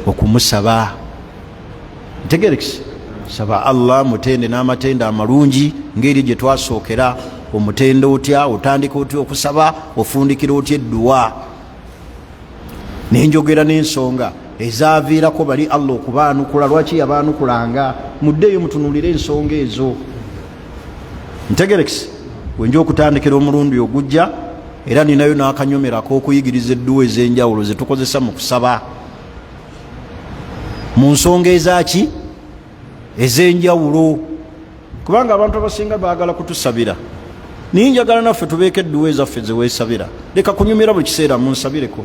okumusaba. Ntegerekisi, saba Allah, mutende n'amatendo amalungi ng'eri gye twasookera. Omutendo otya? Otandika otya okusaba? Ofundikira otya edduwa? Nenjogera n'ensonga ezaviirako bali Allah okubaanukula, lwaki yabaanukulanga. Muddeeyo mutunuulire ensonga ezo. Ntegerekisi, wenja okutandikira omulundi ogujja, era ninayo n'akanyomero ak'okuyigiriza edduwa ez'enjawulo ze tukozesa mu kusaba mu nsonga ezaki ez'enjawulo, kubanga abantu abasinga baagala kutusabira, naye njagala naffe tubeeko edduwa ezaffe zeweesabira. Leka kunyumira buli kiseera, munsabireko,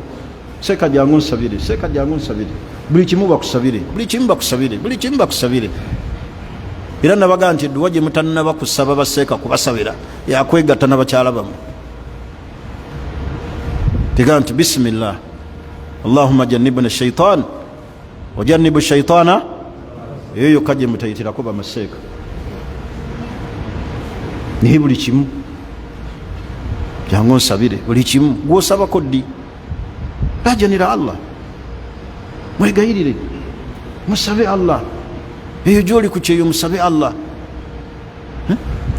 seeka jangu nsabire, seeka jangu nsabire, buli kimu bakusabire, buli kimu bakusabire, buli kimu bakusabire. Era nabaga nti edduwa gye mutannaba kusaba baseeka kubasabira yakwegatta nabakyala bamu. Tega nti bisimillah, allahumma janibna shaitan wajanibu shaitana, eyo yokka gye mutayitirako bamaseeka. Naye buli kimu jangu nsabire, buli kimu gwosabako ddi? Lajanira Allah, mwegayirire, musabe Allah. Eyo gyoli ku kyeyo musabe Allah.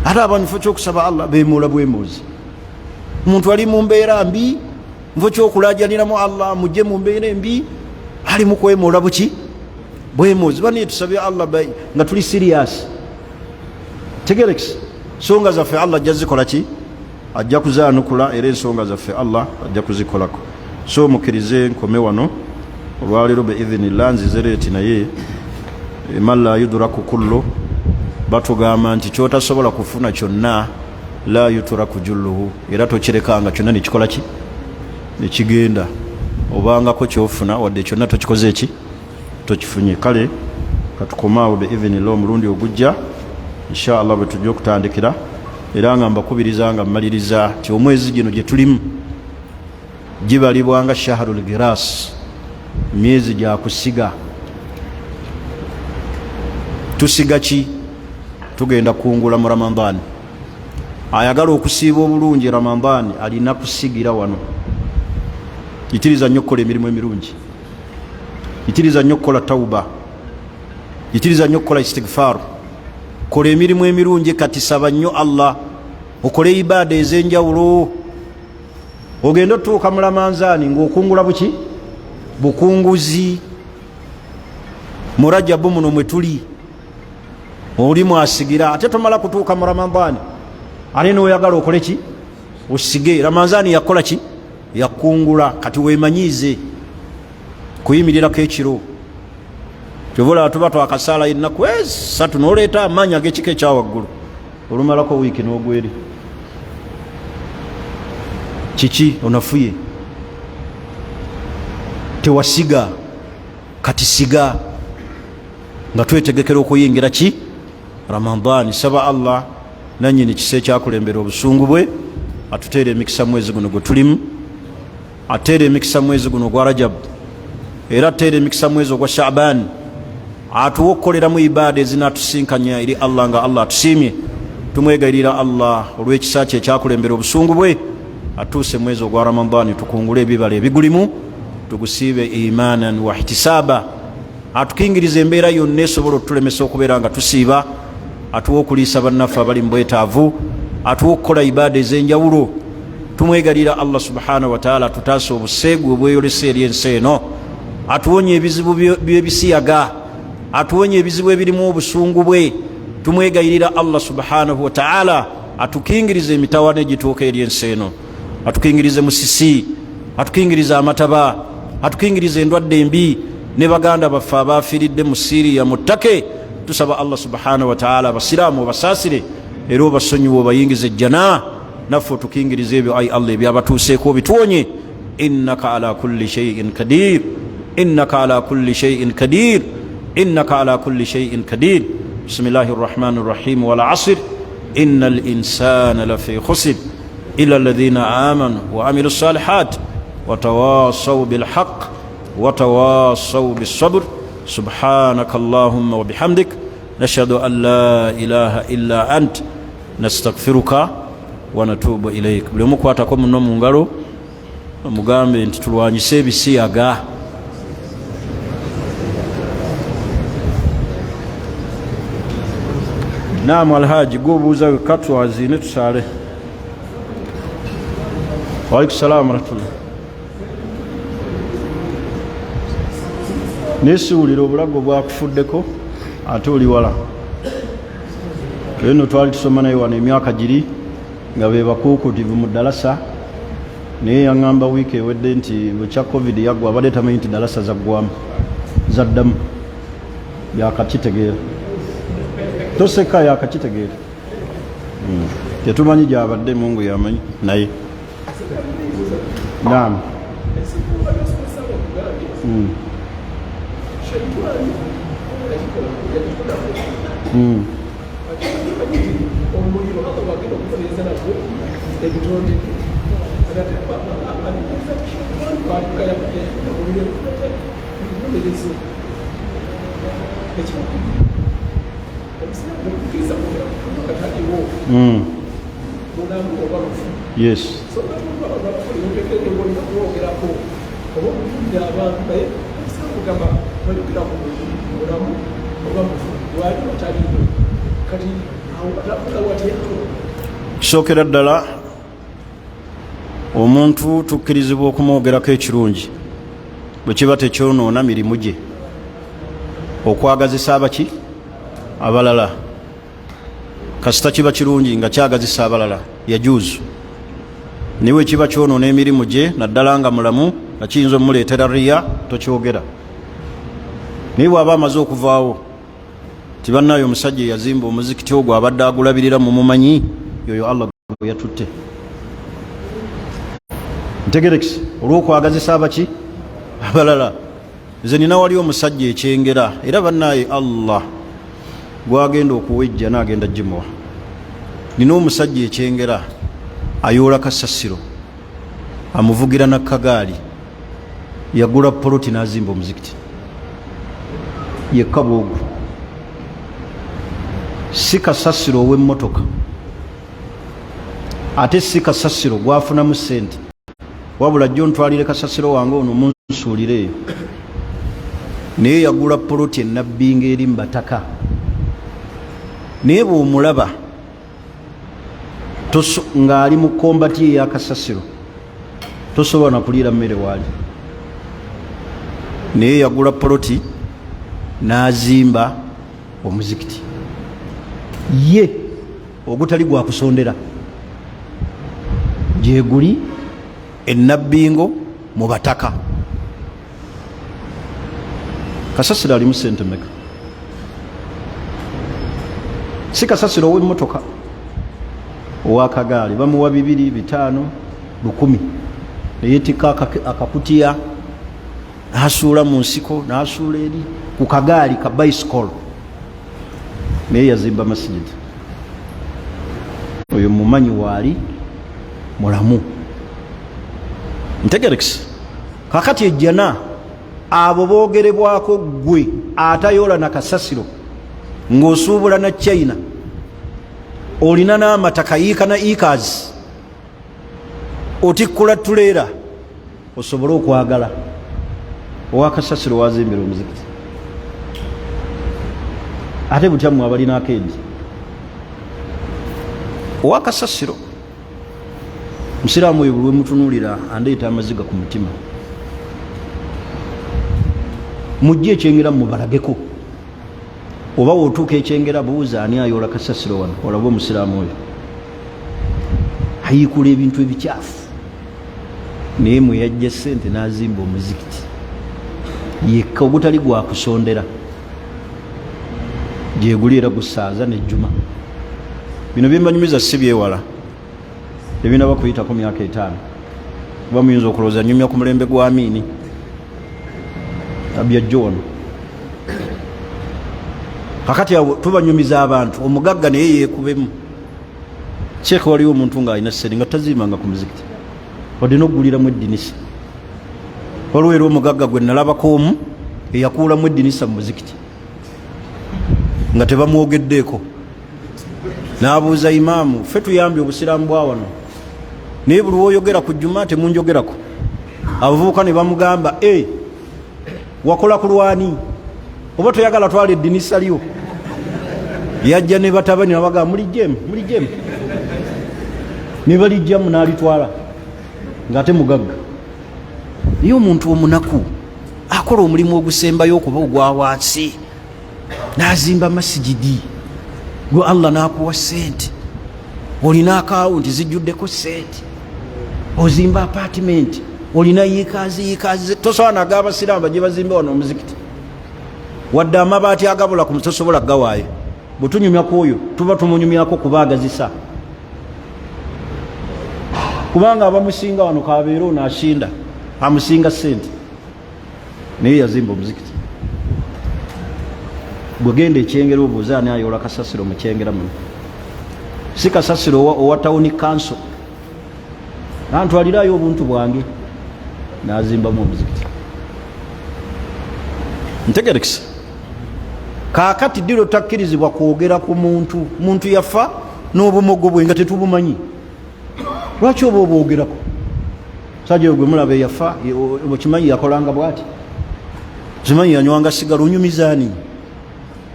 Ate abantu fo kyokusaba Allah bemuula bwemuuzi. Omuntu ali mu mbeera mbi, nfo kyokulajaniramu Allah mujje mu mbeera embi, ali mu kwemuula buki? Bwemuuzi. Baniye tusabe Allah nga tuli serious. Tegerekisi nsonga zaffe Allah ajja zikola ki? Ajja kuzaanukula, era ensonga zaffe Allah ajja kuzikolako. So mukkirize nkome wano olwaleero biidhinillah, nzize leeti, naye man la yudraku kullu, batugamba nti kyotasobola kufuna kyonna la yuturaku julluhu, era tokirekanga kyonna nekikola ki? Nekigenda. Obangako kyofuna wadde kyonna tokikoze eki? Tokifunye. Kale katukomaawo biidhinillah, omulundi ogujja inshallah bwe tujja okutandikira. Era nga mbakubiriza nga mmaliriza nti omwezi gino gye tulimu gibalibwa nga shahrul giras, myezi gya kusiga. Tusiga ki? Tugenda kungula mu Ramadhan. Ayagala okusiiba obulungi Ramadhan alina kusigira wano. Yitiriza nnyo okukola emirimu emirungi, yitiriza nnyo okukola tauba, yitiriza nnyo okukola istigfaru, kola emirimu emirungi. Kati saba nnyo Allah, okole ibaada ez'enjawulo, ogende otuuka mu Lamanzaani ng'okungula buki? Bukunguzi. Mu Rajabu muno mwe tuli oli mwasigira, ate tomala kutuuka mu Ramadhaani ate noyagala okole ki? Osige. Ramanzaani yakola ki? Yakungula. Kati wemanyiize kuyimirirako ekiro. Kyova tuba twakasaala ennaku esatu noleeta amaanyi ag'ekika ekyawaggulu, olumalako wiiki n'ogweri. Kiki onafuye? Tewasiga, kati siga nga twetegekera okuyingira ki Ramadani. Saba Allah nanyini kisa ekyakulembera obusungu bwe atuteera emikisa mwezi guno gwe tulimu, ateera emikisa mwezi guno ogwa Rajab, era ateera emikisa mwezi ogwa Shaban, atuwa okukoleramu ibaada ezinatusinkanya eri Allah nga Allah atusiimye. Tumwegayirira Allah olw'ekisa kye ekyakulembera obusungu bwe atuuse mwezi ogwa Ramadani, tukungule ebibala ebigulimu, tugusiibe imanan wa ihtisaaba. Atukingiriza embeera yonna esobola otutulemesa okubeera nga tusiiba, atuwa okuliisa bannaffe abali mu bwetaavu, atuwa okukola ibaada ez'enjawulo. Tumwegalira Allah subhanahu wataala atutaasa obuseegu obweyolesa eri ensi eno, atuwonya ebizibu by'ebisiyaga, atuwonya ebizibu ebirimu obusungu bwe. Tumwegayirira Allah subhanahu wataala atukingiriza emitawana egituuka eri ensi eno, atukingirize musisi, atukingirize amataba, atukingirize endwadde embi ne baganda baffe abafiiridde mu Siriya mu ttake. Tusaba Allah subhanahu wataala abasiraamu obasaasire era obasonyiwe, obayingize ejjana, naffe otukingirize ebyo ai Allah ebyabatuuseeko obituwonye. Innaka ala kulli shay'in kadir, innaka ala kulli shay'in kadir, innaka ala kulli shay'in kadir. Bismillahi rrahmani rrahim. Wal asr, inna al insana lafi khusr illa alladhina amanu wa amilu salihat watawasaw bilhaq watawasaw bisabr. Subhanaka allahumma wa bihamdik, nashhadu an la ilaha illa ant, nastaghfiruka wa natubu ilaik. Buli omu kwatako muno mu ngalo omugambe nti tulwanyise ebisiyaga. Naamu Alhaji, gwobuuza wekka twaziine tusaale. Waalaikum salaamu warahmatullah. Naye siwulira obulago bwakufuddeko ate oli wala. Eno twali tusoma naye wano emyaka giri nga be bakuukuutivu mu ddalasa, naye yaŋŋamba wiiki ewedde nti bwekya covid yaggwa abadde tamanyi nti ddalasa zaggwamu zaddamu. Yakakitegeera, toseka, yakakitegeera. Tetumanyi gyabadde, Mungu yamanyi. Naye naam. Yes. Kisookera ddala omuntu tukkirizibwa okumwogerako ekirungi bwe kiba tekyonoona mirimu gye, okwagazisa abaki abalala. Kasita kiba kirungi nga kyagazisa abalala, yajuuzu. Naye bwe kiba kyonoona emirimu gye, naddala nga mulamu, nga kiyinza omuleetera riya, tokyogera. Naye bw'aba amaze okuvaawo ti bannaayo omusajja eyazimba omuzikiti ogwo abadde agulabirira mumumanyi, yoyo Allah gwe yatutte. Ntegerekisi olw'okwagazisa abaki abalala. Nze nina wali omusajja ekyengera, era bannaaye Allah gwagenda okuwejja naagenda gimuwa. Nina omusajja ekyengera ayoola kasasiro, amuvugira na kagaali, yagula poloti n'azimba omuzikiti yekka bwogu. Si kasasiro ow'emmotoka, ate si kasasiro gwafunamu ssente, wabula jjo ntwalire kasasiro wange ono munsuulire eyo. Naye yagula poloti enabbinga eri mu bataka, naye bw'omulaba ng'ali mu kombati eyakasasiro tosobola nakuliira mmere waali. Naye yagula poloti n'azimba omuzikiti ye ogutali gwa kusondera, gyeguli enabbingo mu bataka. Kasasiro alimu sente meka? Si kasasiro ow'emmotoka, owakagaali bamuwa 2, 5, 1,000. Neyetikka akakutiya nasuula mu nsiko, nasuula eri ku kagaali ka bicycle, naye yazimba masijidi. Oyo mumanyi waali mulamu, ntegerekisi. Kakati ejjana abo boogerebwako, ggwe atayoola na kasasiro ng'osuubula na China, olina n'amataka yiika na ikazi, otikkula tuleera osobole okwagala owakasasiro wazimbira omuzikiti. Ate butya mwe abalina akeedi owakasasiro? Musiraamu oyo buli wemutunuulira andeeta amaziga ku mutima. Mujje ekyengera mubalageko, oba wotuuka ekyengera buuza ani ayoola kasasiro wano, olabe omusiraamu oyo ayiikula ebintu ebikyafu, naye mwe yajja sente n'azimba omuzikiti yekka ogutali gwakusondera, gyeguli era gusaaza nejjuma. Bino byembanyumiza si byewala, tebinaba kuyitako myaka 5, kuba muyinza okulowooza nyumya ku mulembe gwa Amiini abyajjo wano. Kakati awo tubanyumiza abantu omugagga naye yeekubemu sheekhe. Waliwo omuntu ng'alina sente nga tazimbanga ku muzikiti wadde n'okuguliramu eddinisa. Waliwo era omugagga gwe nalabako omu eyakuulamu eddinisa mu muzikiti nga tebamwogeddeeko, n'abuuza imaamu, ffe tuyambye obusiraamu bwa wano, naye buli woyogera ku jjuma temunjogerako. Abavubuka ne bamugamba, e wakola ku lwani? Oba toyagala twala eddinisa lyo. Yajja ne batabani nabagamba, mulijjemu, mulijjemu, ne balijjamu n'alitwala, ng'ate mugagga. Naye omuntu omunaku akola omulimu ogusembayo okuba ogwa wansi n'azimba masigidi, gwe Allah n'akuwa sente, olina akawunti zijjuddeko sente, ozimba apartment, olina yikazi yikazi, tosobola naga abasiraamu bajje bazimbe wano omuzikiti, wadde amabaati agabula ku tosobola gawaayo. Bwe tunyumya ku oyo tuba tumunyumyako kubaagazisa, kubanga abamusinga wano kabeere ono asinda amusinga sente, naye yazimba omuzikiti. Bwegenda ekyengera obuuza ani ayoola kasasiro mu Kyengera muno, si kasasiro owa tawuni kanso, antwalirayo obuntu bwange, nazimbamu omuzikiti. Ntegerekisa. Kaakati diro takkirizibwa kwogera ku muntu. Muntu yafa n'obumogo bwe nga tetubumanyi, lwaki oba obwogerako? Sajja oyo gwe mulaba eyafa, okimanyi yakolanga bwati, kimanyi yanywanga sigala, onyumizaani?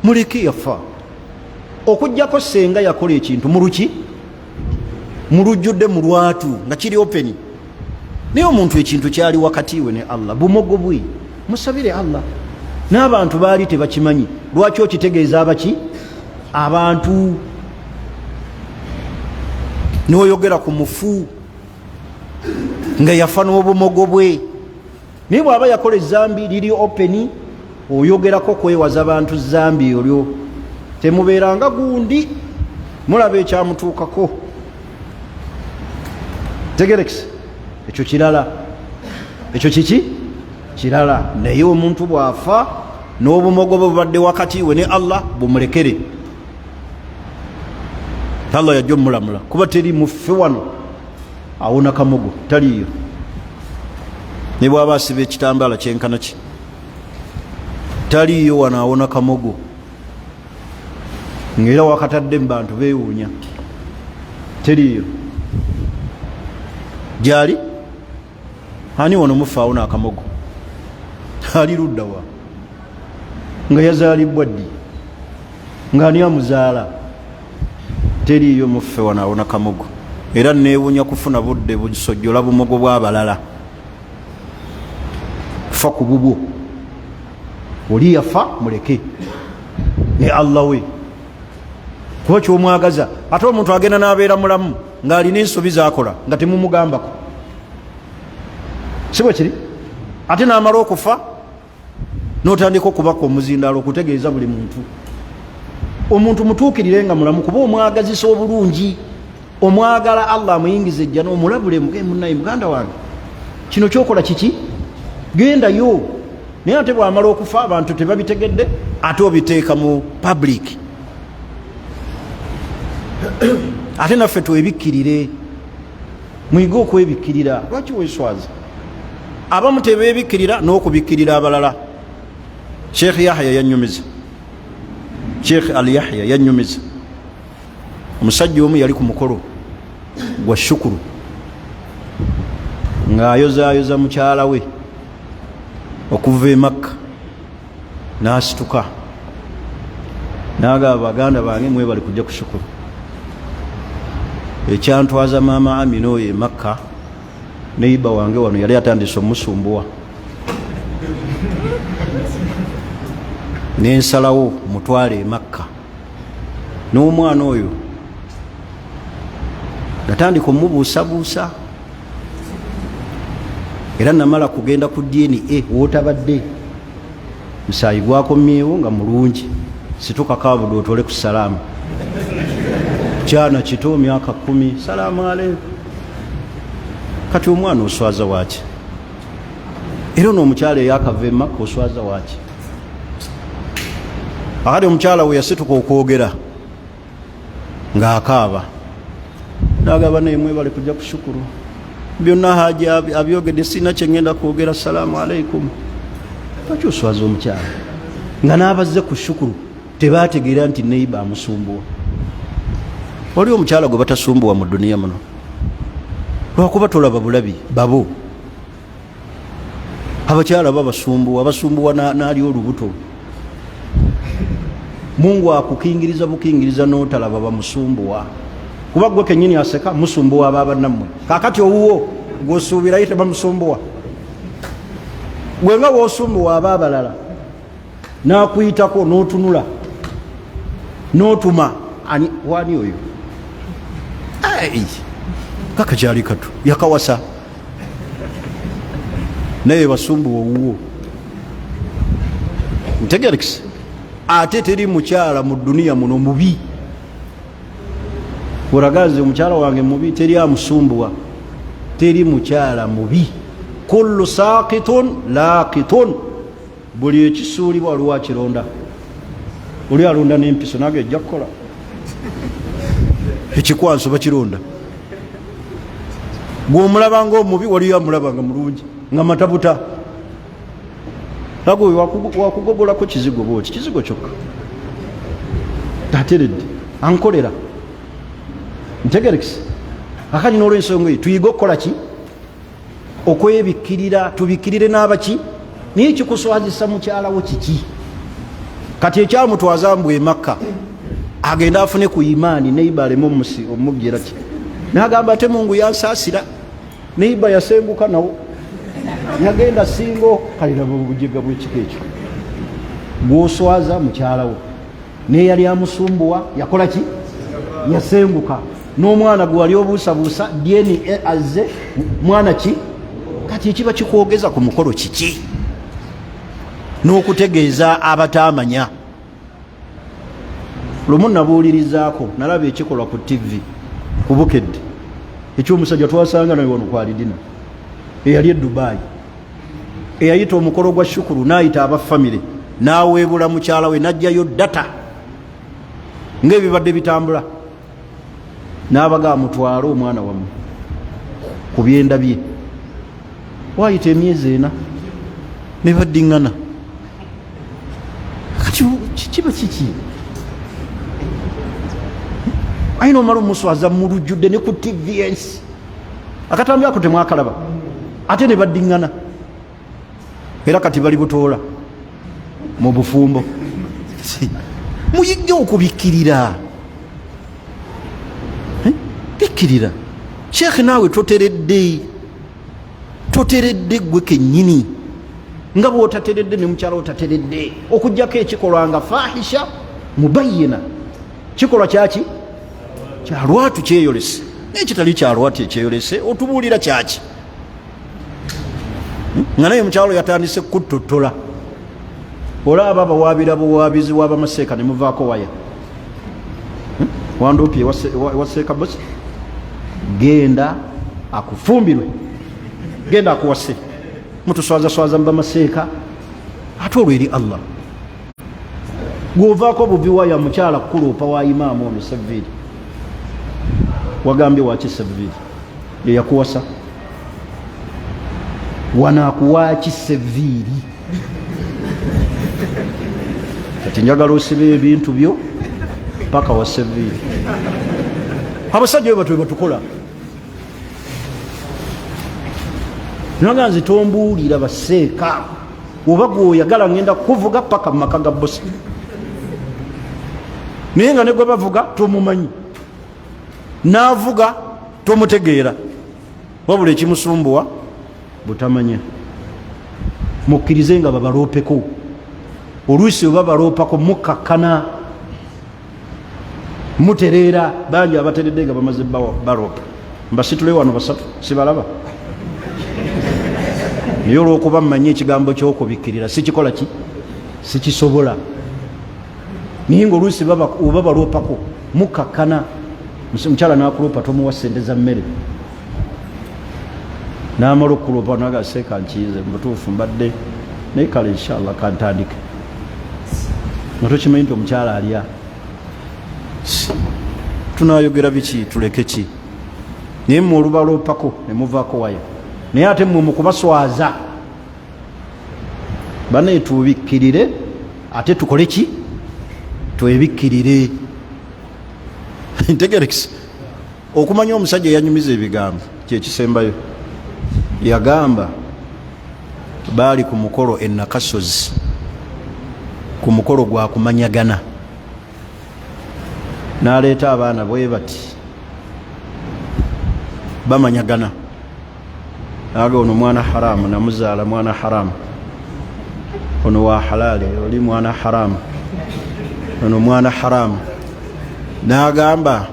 Muleke, yafa. Okugjako senga yakola ekintu muluki mulujjudde mu lwatu nga kiri openi, naye omuntu ekintu kyali wakati we ne Allah, bumogo bwe, musabire Allah. N'abantu baali tebakimanyi, lwaki okitegeeza abaki abantu noyogera ku mufu nga yafa n'obumogo bwe? Naye bw'aba yakola ezambi liri openi, oyogerako kwewaza bantu zambi olyo. Temubeeranga gundi, mulaba ekyamutuukako. Tegerekisa ekyo kirala, ekyo kiki kirala. Naye omuntu bw'afa n'obumogo bwe bubadde wakati we ne Allah, bumulekere Allah, yajja omulamula, kuba teri muffe wano awona kamogo, taliiyo, ne bwaba asiba ekitambaala kyenkana ki, taliiyo wano awona kamogo. Ngaera wakatadde mu bantu bewuunya, teriiyo gyali. Ani wano mufe awona akamogo? Ali luddawa? Nga yazaalibwa ddi? Nga ani amuzaala? Teriiyo muffe wano awona kamogo. Era neewunya kufuna budde busojjola bumogo bw'abalala. Fa ku bubwo, oli yafa muleke ne Allah we, kuba kyomwagaza. Ate omuntu agenda n'abeera mulamu ng'alina ensobi zakola nga temumugambako, si bwe kiri? Ate n'amala okufa n'otandika okubaka omuzindaalo okutegeeza buli muntu. Omuntu mutuukirire nga mulamu, kuba omwagazisa obulungi, omwagala Allah amuyingiza ejjana. Omulabule, muge, munaye muganda wange, Kino kyokola kiki? Gendayo. Naye ate bwamala okufa abantu tebabitegedde, ate obiteeka mu public. Ate naffe twebikkirire, muyige okwebikkirira. Lwaki weswaza? Abamu tebebikkirira n'okubikkirira abalala. Sheikh Yahya yanyumiza, Sheikh Al Yahya yanyumiza, omusajja omu yali ku mukolo gwa shukuru ng'ayozayoza mukyala we okuva e Makka, n'asituka n'agamba, baganda bange, mwebali kujja ku shukuru. Ekyantwaza maama Amina oyo e Makka, neiba wange wano yali atandise omusumbuwa, nensalawo mutwale e Makka. N'omwana oyo natandika omubuusabuusa, era namala kugenda ku DNA wootabadde, musaayi gwakomyewo nga mulungi. Situka kabudu otole ku salaamu, kyana kito, myaka 10, salaamu aleikum. Kati omwana oswaza waki? Era ono omukyala eyakava emakka oswaza waki? Akati omukyala we yasituka okwogera ng'akaaba, nagamba, naye mwebale kujja kushukuru, byonna haji abyogedde, sirina kyengenda kwogera, salaamu aleikum. Lwaki oswaza omukyala nga n'abazze ku shukuru tebategeera nti neiba amusumbuwa? Wali omukyala gwe batasumbuwa mu duniya muno, lwakuba tolaba bulabi babo. Abakyala babasumbuwa, basumbuwa n'ali olubuto. Mungu akukingiriza bukingiriza n'otalaba bamusumbuwa, kuba gwe kenyini aseka musumbuwa aba bannammwe. Kakati owuwo gwosuubirayo tebamusumbuwa, gwe nga wosumbuwa aba abalala, n'akuyitako n'otunula n'otuma ani wani oyo kaka kyali katu yakawasa naye basumbuwa owuwo. Ntegerekise, ate teri mukyala mu duniya muno mubi oragazi omukyala wange mubi, teri amusumbuwa, teri mukyala mubi. Kullu sakitun lakitun, buli ekisuulibwa waliwo akironda. Oli alonda n'empiso nange ejja kukola ekikwanso, bakironda. Gwomulaba nga omubi, waliyo amulaba nga mulungi nga matabuta. Ago wakugogolako kizigo bwoti, kizigo kyokka, ateredde ankolera. Ntegerekise, akati n'olwensonga eyo tuyige okukola ki? Okwebikkirira, tubikkirire n'abaki. Naye kikuswazisa mukyalawo kiki? Kati ekyamutwaza mbu emakka agende afune ku imaani, neiba aleme omumugira ki, nagamba ate Mungu yansaasira, neiba yasenguka nawo yagenda singo. Kaliraba obujega bwekika ekyo, gwoswaza mukyalawo, naye yali amusumbuwa yakola ki? Yasenguka. N'omwana gwe wali obuusabuusa, DNA azze, mwana ki? Kati ekiba kikwogeza ku mukolo kiki? N'okutegeeza abataamanya. Lumu nabuulirizaako, nalaba ekikolwa ku TV ku Bukedde ekyomusajja twasanga naye wano kwalidina eyali e Dubai, eyayita omukolo gwa shukuru, n'ayita aba famire, n'aweebula mukyala we, n'ajjayo data ng'ebibadde bitambula, n'abaga mutwale omwana wammwe ku byenda bye. Waayita emyezi 4 ne baddiŋŋana. Kati kiba kiki? Ayina omala omuswaza mu lujjudde ne ku TV ensi, akatambi ako temwakalaba? Ate ne baddiŋŋana, era kati bali butoola mu bufumbo. Muyigge okubikkirira, bikkirira. Sheekh, naawe toteredde, toteredde gwe kennyini nga bwotateredde ne mukyala otateredde, okugjako ekikolwa nga fahisha mubayina, kikolwa kyaki kyalwatu kyeyolese, naye kitali kyalwatu ekyeyolese otubuulira kyaki? Nga naye mukyalo yatandise kuttotola, olaba bawaabira buwaabizi wabamaseeka ne muvaako waya. Wanduupi ewa seeka bosi, genda akufumbirwe. Genda akuwase. Mutuswazaswaza mubamaseeka, ate olwo eri Allah gwovaako buvi waya mukyala kukuloopa wa imaamu ono Seviiri. Wagambye waki Seviiri yeyakuwasa? Wanaakuwaki Seviiri? Kati njagala osibe ebintu byo paka wa Seviiri. Abasajja bwe batwe batukola naga nze tombuulira baseeka oba gweoyagala ngenda kuvuga paka mumaka ga bosi, naye nga negwe bavuga tomumanyi, navuga tomutegeera, wabula ekimusumbuwa butamanya. Mukkirize nga babaloopeko, oluusi oba baloopako mukakkana mutereera. Bangi abateredde nga bamaze baloopa. Mbasitule wano basatu sibalaba, naye olwokuba mmanyi ekigambo kyokubikkirira sikikola ki, sikisobola. Naye nga oluusi oba baloopako mukakkana. Mukyala nakuloopa tomuwa sente za mmere, namala okukuloopa naga seeka nkiyize mubutuufu mbadde naye kale inshallah kantandike, nga tokimanyi nti omukyala alya. Tunayogera biki, tuleke ki? Naye mwe olubaloopako nemuvaako waya, naye ate mwe mukubaswaza banaye. Tubikkirire ate tukole ki? Twebikkirire. Ntegerekisa okumanya omusajja yanyumiza ebigambo kyekisembayo. Yagamba baali ku mukolo e Nakasozi, ku mukolo gwa kumanyagana, n'aleeta abaana bwe bati bamanyagana. Aga ono mwana haramu, namuzaala mwana haramu, ono wa halali, oli mwana haramu, ono mwana haramu. N'agamba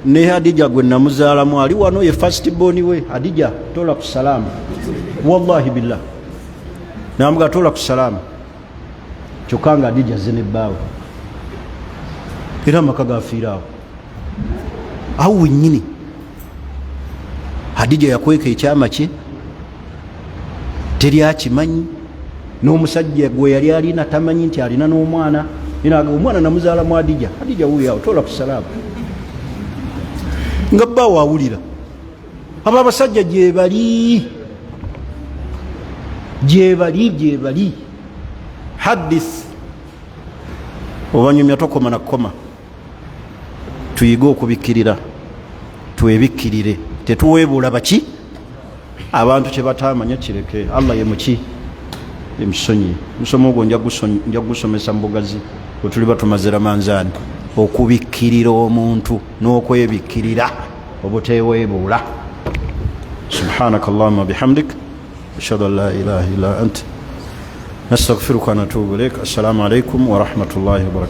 ne Hadija gwe namuzaalamu ali wano, ye first born we. Hadija tola ku salaamu, wallahi billah, namuga tola ku salaamu. Kyokka nga Hadija azze ne bbaawe, era amaka gafiira awo awo wennyini. Hadija yakweka ekyama kye, teri akimanyi, n'omusajja gwe yali alina tamanyi nti alina n'omwana. Omwana namuzaala mu Hadija. Hadija wuyo awo, tola ku salaamu, nga bbaawo awulira. Abo abasajja gyebali, gyebali, gyebali. Hadith obanyumya tokoma na kukoma. Tuyige okubikkirira, twebikkirire, tetuweebuula baki abantu kye batamanya. Kireke Allah ye muki emusonyi. Musomo ogwo nja kugusomesa mu bugazi bwe tuliba tumaze Ramanzaani, okubikkirira omuntu n'okwebikkirira obuteweebuula. Subhanaka allahuma bihamdik, ashhadu an la ilaha illa ant, nastaghfiruka wa natubu ilaik. Assalamu alaikum warahmatullahi wabarakatu.